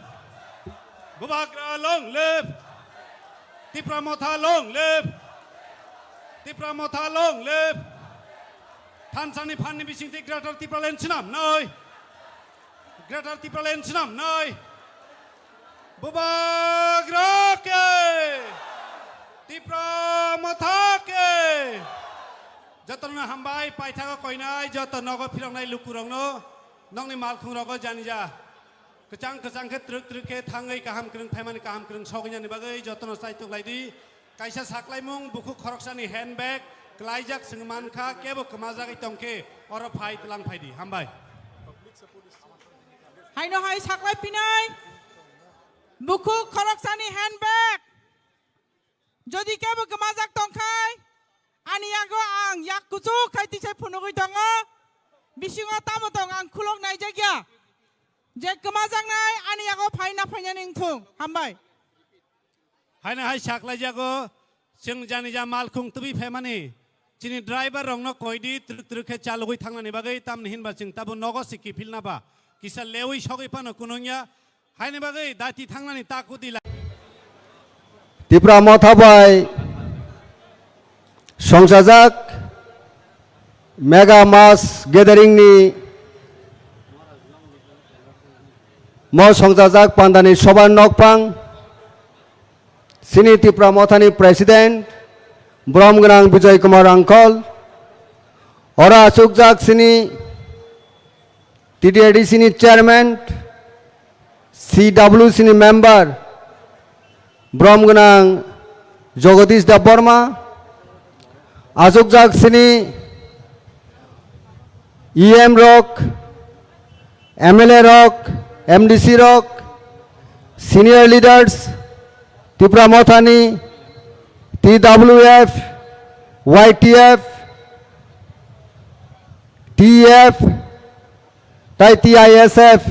Bubagra long live! Tipra Motha long live! Tipra Motha long live! Thansani phanni bisingtwi Greater Tipraland swnamnai! Greater Tipraland swnamnai! Bubagra ke! Tipra Motha ke! Jotono hambai, paithago koinai, joto nogo philoknai lukurokno, nokni malkhungrogo janija. Kwchang kwchang khe, twrwk twrwk khe thangwi kaham kwrwng phaimani, kaham kwrwng sogwinani bagwi jotono chaitok lai di. Kaisa saklaimung bukhuk khoroksani handbag kwlaijak, chwng mankha, kebo kwmajagwi tongkhe oro phai twlang phai di. Hambai. Haino hai saklai pinai bukhuk khoroksani handbag. Jodi kebo kwmajak tongkhai, ani yago ang yak kuchuk khai tisai phunugwi tongo. Bisingo tamo tong ang khulok naijakya. Je kwmajaknai ani yago phaina phainani wngthung. Hambai. Haino hai saklaijago, chwng jani ja malkhung tubui phaimani, chini driver rokno koidi twrwk twrwk khe chalogwi thangnani bagwi, tamni hinba chwng tabuk nogo se kiphilna ba, kisa lewi sogwi phano kunungya, haini bagwi dati thangnani takhuk di lai. Tipra Motha bai songchajak Mega Mass Gathering ni mo songchajak pandani sobar nokphang, chini Tipra Mothani President, Borom Gwnang Bijoy Kumar Angkol, oro achukjak chini T T A D C ni Chairman, C W C ni Member, Borom Gwnang Jagadish Debbarma, achukjak chini E M rok, M L A rok, M D C rok, senior leaders, Tipra Mothani, T W F, Y T F, T F, tai T I S F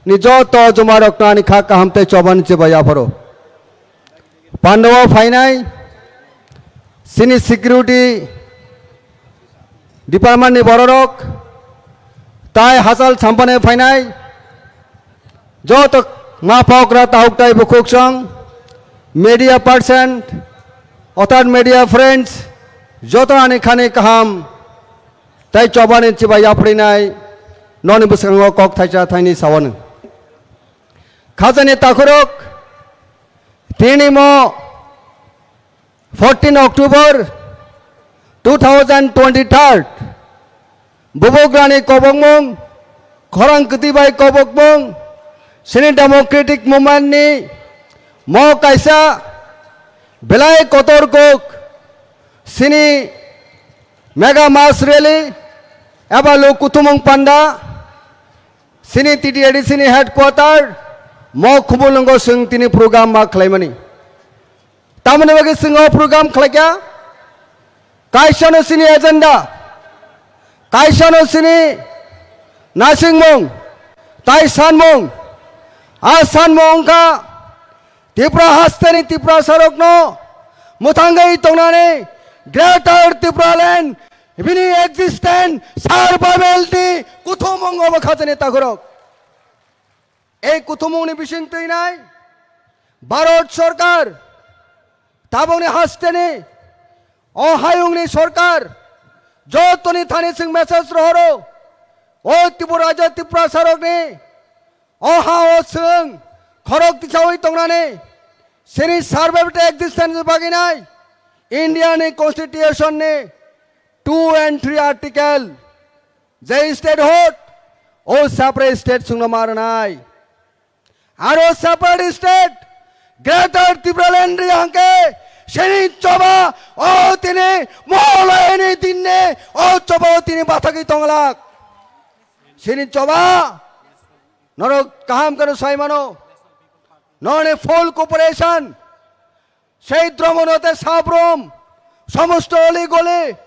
ni joto jumarokno ani kha kaham tei chobani chibai yapharo. Pandao phainai, chini security department ni bororok, tai hachal sampane phainai, joto ma pokra tahuk tai bukhuk song, media person, otar media friends, joto ani khani kaham tai chobani chibai yaprinai, noni bwskango kok thaisa thaini sawani. Khajani takhurok, tini mo fourteen October two thousand twenty-third, Bubugrani kobokmung, khorang kwtwi bai kobokmung, chini democratic movement ni mo kaisa belai kotor kok, chini mega mass rally eba lo kuthumung panda, chini T T A D C ni headquarter mo Khumulwngo chwng tini program ma khlaimani. Tamoni bagwi chwng o program khlaikha, kaisano chini agenda, kaisano chini naisingmung, tai sanmung, a sanmung wngkha Tripura hasteni Tiprasarokno mwthangwi tongnani Greater Tipraland bini existence survival ni kuthumung obo khajani takhurok. Ei kuthumungni bising twinai Bharat Sarkar, tabukni hasteni o hayungni sarkar, jotoni thani chwng message rohoro, o Tripura rajya Tiprasarokni o ha o chwng khorok tisawi tongnani chini survival existence baginai India ni constitution ni two and three article, je state hot, o separate state chwngno ma rwnai. Aro separate state, Greater Tipraland ri hangke, sini choba, o tini, molayani dinne, o choba o tini bathagi tonglak. Sini choba, norok kaham kano sai mano, noni full cooperation, Sei dromono te sabrom, somosto oli goli,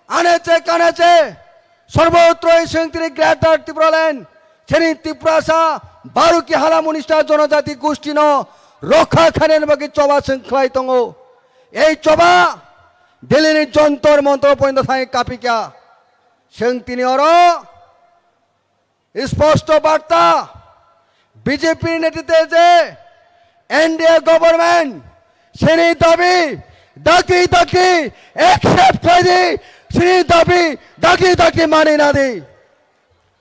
aneche kaneche, sorbotroi chwng tini Greater Tipraland, chini Tiprasa, Baruki hala munista jonojati gustino rokha khainani bagwi choba chwng khlai tongo. Ei choba Delhi ni Jontor Montor porjonto thangwi kapikha. Chwng tini oro Sposto barta, B J P ni netrite je N D A government sini dabi daki daki accept khlaidi, sini dabi daki daki mani nadi.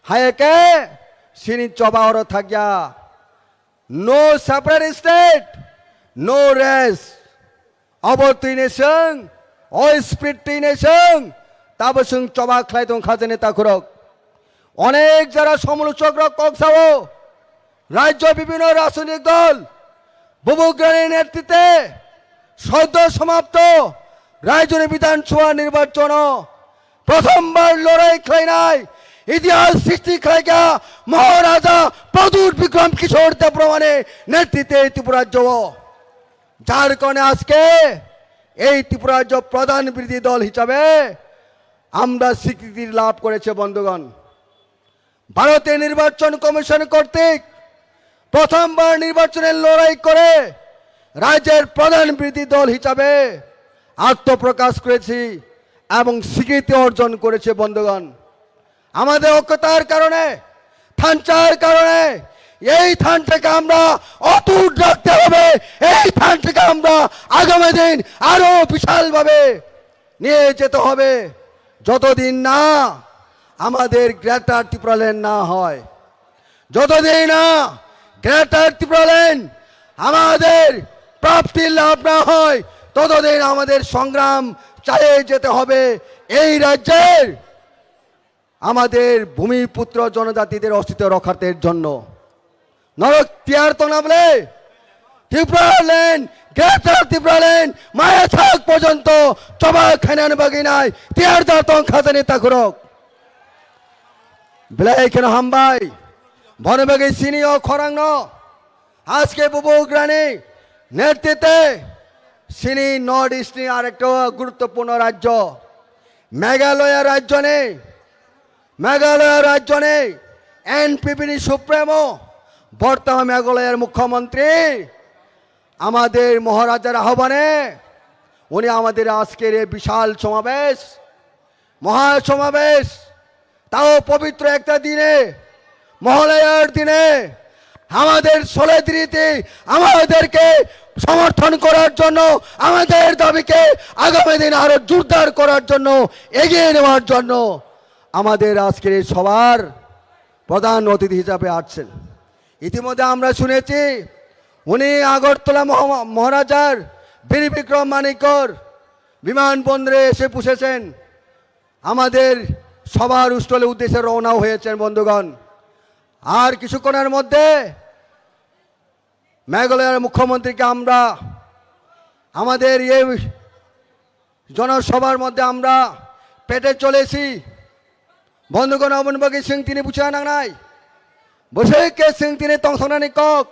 Hayake sini choba oro thakya. No separate state, no rest. Abo twi ni chwng, o spirit twi ni chwng, tabo chwng choba khlai tong kha jani takhurok. Onek jora somolochok rok kok sao, rajyo bibhinno rajnitik dol, Bubugrani netrite, soddo somapto, rajyoni Bidhan Sabha nirbachono, prothombar lorai khlainai, itihas srishti khlaikha Maharaja Pradyut Bikram Kishore Debbarmani netrite Tripura rajyo. Jar karone ajke এই ত্রিপুরা রাজ্য প্রধান বিরোধী দল হিসাবে আমরা স্বীকৃতি লাভ করেছে বন্ধুগণ। ভারতের নির্বাচন কমিশন কর্তৃক প্রথমবার নির্বাচনের লড়াই করে রাজ্যের প্রধান বিরোধী দল হিসাবে আত্মপ্রকাশ করেছি এবং স্বীকৃতি অর্জন করেছে বন্ধুগণ। আমাদের ঐক্যতার কারণে, থানচার কারণে এই থানটাকে আমরা অটুট রাখতে হবে। এই থানটাকে আমরা আগামী দিন আরো বিশালভাবে নিয়ে যেতে হবে। যতদিন না আমাদের গ্রেটার ত্রিপুরাল্যান্ড না হয়, যতদিন না গ্রেটার ত্রিপুরাল্যান্ড আমাদের প্রাপ্তি লাভ না হয়, ততদিন আমাদের সংগ্রাম চালিয়ে যেতে হবে এই রাজ্যের আমাদের ভূমিপুত্র জনজাতিদের অস্তিত্ব রক্ষার্থের জন্য। নরক তিয়ার তো না বলে ত্রিপুরাল্যান্ড, গ্রেটার Tripuraland maya thak porjonto choba khainani bagwi nai tiyar da tong khajani takhurok. Belai kheno hambai. Bono bagwi chini o khorangno aske bubugrani netritwe chini North East ni arekta guruttopurno rajyo Meghalaya rajyoni Meghalaya rajyoni N P P ni supremo, বর্তমান মেঘালয়ের মুখ্যমন্ত্রী, আমাদের মহারাজার আহ্বানে উনি আমাদের আজকের এই বিশাল সমাবেশ, মহাসমাবেশ, তাও পবিত্র একটা দিনে, মহালয়ার দিনে আমাদের solidarity, আমাদেরকে সমর্থন করার জন্য, আমাদের দাবিকে আগামী দিন আরো জোরদার করার জন্য, এগিয়ে নেওয়ার জন্য আমাদের আজকের এই সভার প্রধান অতিথি হিসাবে আসছেন। ইতিমধ্যে আমরা শুনেছি উনি আগরতলা মহা-, মহারাজার বীর বিক্রম মানিকর বিমানবন্দরে এসে পৌঁছেছেন, আমাদের সভার স্থলে উদ্দেশ্যে রওনা হয়েছেন বন্ধুগণ। আর কিছুক্ষণের মধ্যে মেঘালয়ের মুখ্যমন্ত্রীকে আমরা আমাদের এই জনসভার মধ্যে আমরা পেটে চলেছি। বন্ধুগণ, অমন বাকি সিং তিনি বুঝে নাংনাই, বসে কে সিং তিনি তংসংনানি কক,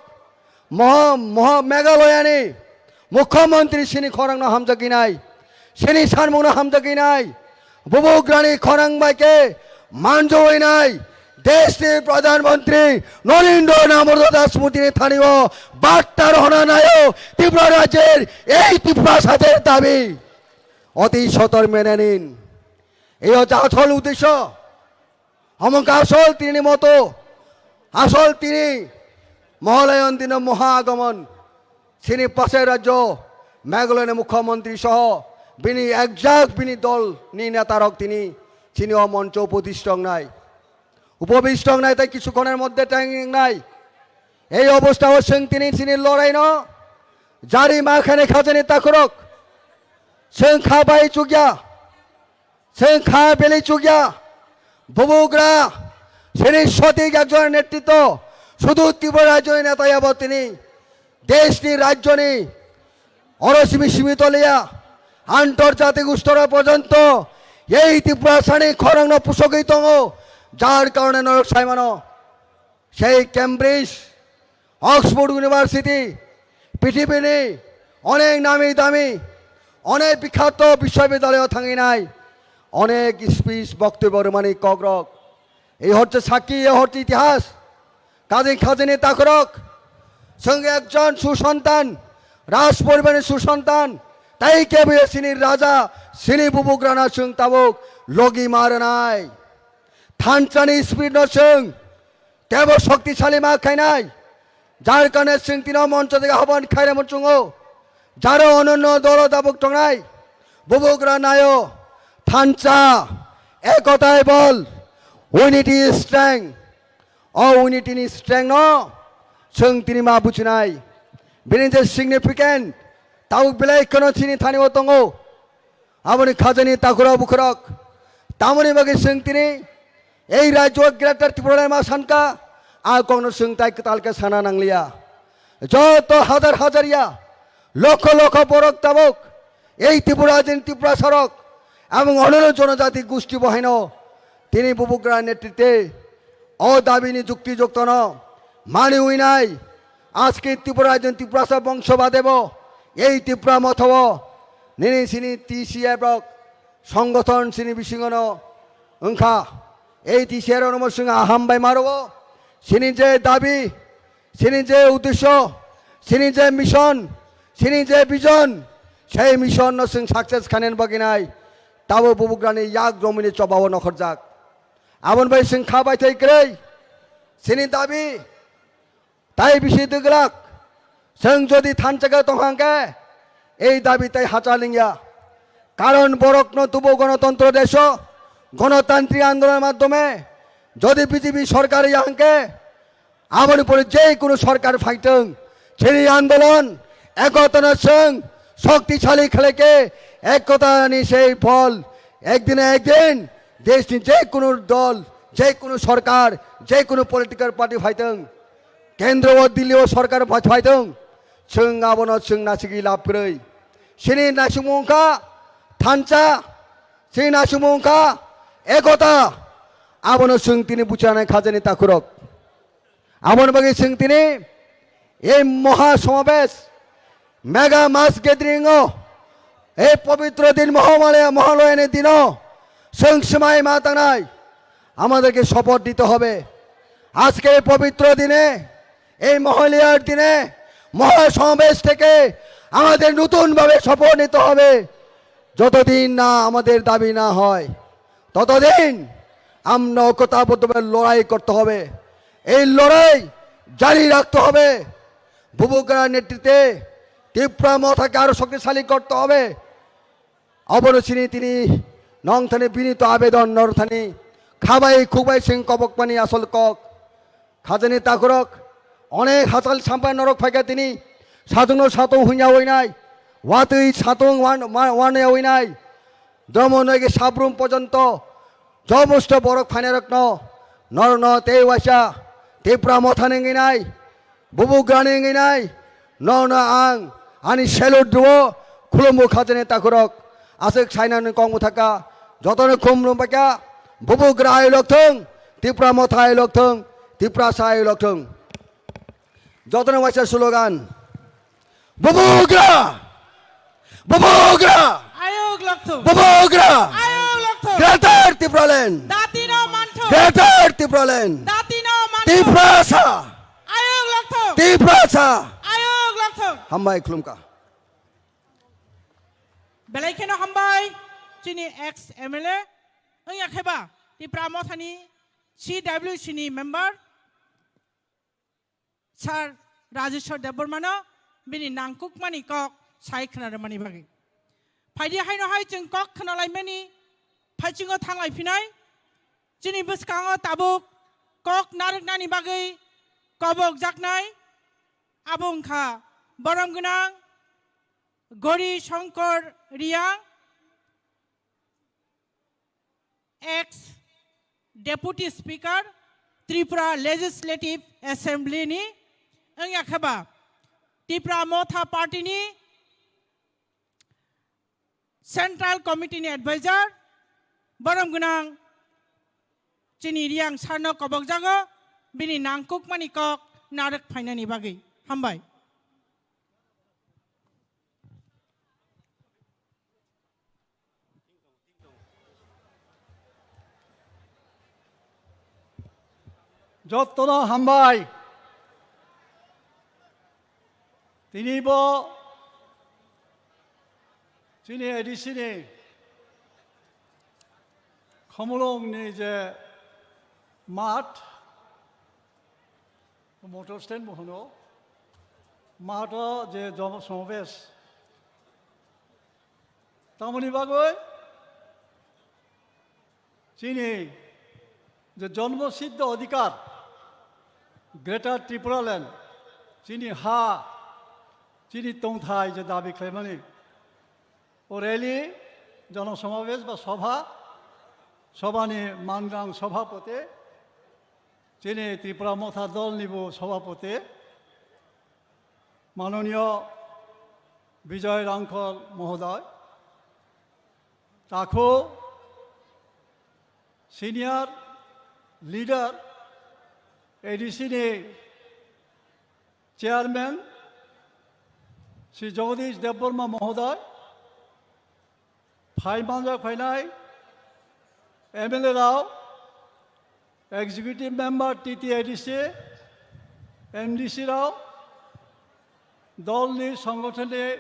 মহা মহা মেঘালয়ানি মুখ্যমন্ত্রী সিনি খরাংনো হামজাগিনাই, সিনি সানমুংনো হামজাগিনাই, বুবুগ্রানি খরাং বাইকে মানজৌইনাই, দেশনি প্রধানমন্ত্রী নরেন্দ্র দামোদর দাস মোদীনি থানীয় বার্তা রহনা নায় ত্রিপুরা রাজ্যের এই ত্রিপুরা সাথের দাবি অতি সত্বর মেনে নিন। এই হচ্ছে আসল উদ্দেশ্য। অমুক আসল তিনি মতো, আসল তিনি মহালয়ন দিন মহা আগমন। Sini pasai rajyo Meghalaya ni mukhyamantri soho bini ekjak bini dol ni neta rok tini chini o moncho upobishto wngnai, upobishto wngnai tei kichukhon er moddhe tang wngnai. Ei obostha o chwng tini chini lorai no jari ma khainai khajani takhurok chwng kha bai chukya. Chwng kha belai chukya, bubugra, sini sotik ekjon netritwo, sudu Tripura rajyoni neta yabo tini, deshni rajyoni, oro simi simi toliya, antorjatik stor porjonto, ei Tripura sani khorangno pusogwi tongo, jar karone norok saimano. Sei Cambridge, Oxford University, পৃথিবীনি অনেক নামি দামি, অনেক বিখ্যাত বিশ্ববিদ্যালয়ে থাকি নাই, অনেক স্পিচ বক্তব্য রুমানি ককরক। এই হচ্ছে সাক্ষী, এই হচ্ছে ইতিহাস। কাজী খাজিনী তাকরক, সঙ্গে একজন সুসন্তান, রাজ পরিবারের সুসন্তান, তাই কে বইয়ে সিনির রাজা, সিনি বুবুক রানা সিং তাবুক, লগি মার নাই। Thanchani speed no chwng, tebo shoktisali ma khainai, jar karone chwng tino moncho dega hoban khairamo chwngo, jaro ononno dolo dabuk tongnai, bubugra nayo, thansa, ekotai bol, unity is strength, o unity ni strength no chwng tini ma bujinai, bini je significant, tabuk belai kheno chini thani o tongo. Aboni khajani takhurok bukhurok. Tamoni bagwi chwng tini ei rajyo Greater Tripura ma sanka, a kokno chwng tai kwtal khe sana nangliya. Joto hajar hajar ya, lokho lokho borok tabuk ei Tripura din Tripura sarok, abong onolo jonojati gusti bohaino tini bubugra netritwe o dabini jukti joktono mani uinai. Aske Tripura din Tripura sa bongso badebo ei Tripura mothabo nini chini T C F rok songgothon chini bisingono wngkha. Ei T C F rokno chwng aham bai maro. Chini je dabi, chini je uddesho, chini je mission, chini je vision, sei mission no chwng success khainani bagwi nai tabo bubugrani yak romwini chobao nokhorjak. Aboni bai chwng kha bai thai kwrwi chini dabi tai bisi dwglak. Chwng jodi thansa khe tong hang khe, ei dabi tai hacha lingya. Karon borokno tubo gonotontro deso, gonotantri andolon maddhome jodi B J P sorkar ya hang khe, aboni pore je kunu sorkar phaitwng, chini andolon ekotano chwng shoktisali khlai khe, ekotani sei phol ekdin ekdin deshni je kunu dol, je kunu sorkar, je kunu political party phaitwng, kendro o Delhi o sorkar pha-, phaitwng, chwng abono chwng nasigwi lab kwrwi. Chini naisingmung wngkha thansa, chini naisingmung wngkha ekota, abono chwng tini buchanai khajani takhurok. Aboni bagwi chwng tini ei moha somabesh, mega mass gathering o, ei pobitro din mohamalaya, mohaloyani dino chwng swmai ma tangnai, আমাদেরকে শপথ নিতে হবে। আজকে এই পবিত্র দিনে, এই মহালয়ার দিনে মহাসমাবেশ থেকে আমাদের নতুনভাবে শপথ নিতে হবে। যতদিন না আমাদের দাবি না হয়, ততদিন আমরা ঐক্যতাবদ্ধভাবে লড়াই করতে হবে। এই লড়াই জারি রাখতে হবে। বুবুগ্রার নেতৃত্বে ত্রিপুরা মথাকে আরো শক্তিশালী করতে হবে। Obono chini tini nongthani binito abedon northani khabai khukbai sing kobokmani asol kok. Khajani takhurok onek hachal sampai norok phaikha tini satungno satung hunya oinai, watwi satung wan-, wan-, wane oinai, dromo noige sabrum pojonto jomosto borok phainairokno norno tei waisa Tipra mothani wngwi nai, bubugrani wngwi nai, norno ang ani salute rwo, khulumbo khajani takhurok, aswk sainani kok mwthaka, jotono khulumbaikha, bubugra ayolok thung, Tipra motha ayolok thung, Tiprasa ayolok thung. Jotono waisa slogan, Bubugra! Bubugra! Ayok lokthung! Bubugra! Ayok lokthung! Greater Tipraland! Datino manthung! Greater Tipraland! Datino manthung! Tiprasa! Ayok lokthung! Tiprasa! Ayok lokthung! Hambai khulumkha. Belai kheno hambai chini ex M L A wngya kheba Tipra mothani C W C ni member. Sir Rajeshwar Debbarmano bini nangkukmani kok sai khna rwmani bagwi. Phaidi haino hai chwng kok khna laimani phaichungo thanglai phinai. Chini bwskango tabuk kok narwknani bagwi kobok jaknai. Abo wngkha borom gwnang Gori Shankar Reang, ex Deputy Speaker Tripura Legislative Assembly ni, wngya kheba Tipra Motha Party ni Central Committee ni Advisor, borom gwnang chini Reang sir no kobok jago, bini nangkukmani kok narwk phainani bagwi. Hambai. Jottono hambai. Tini bo chini A D C ni Khumulwng ni je math, motor stand bo hwno, matho je jono somabesh. Tamoni bagwi chini je jonmo siddho adhikar, Greater Tipraland, chini ha, chini tongthai je dabi khlaimani, o rally, jono somabesh ba sobha, sobhani mangang sobhapoti, chini Tripura Motha Dol nibo sobhapoti, Manoniyo Bijoy Rangkhol mohodoy, takhu senior leader A D C ni Chairman Shri Jagadish Debbarma mohodoy, Phai manjak phainai M L A rao, Executive Member T T A D C, M D C rao, dolni songothonni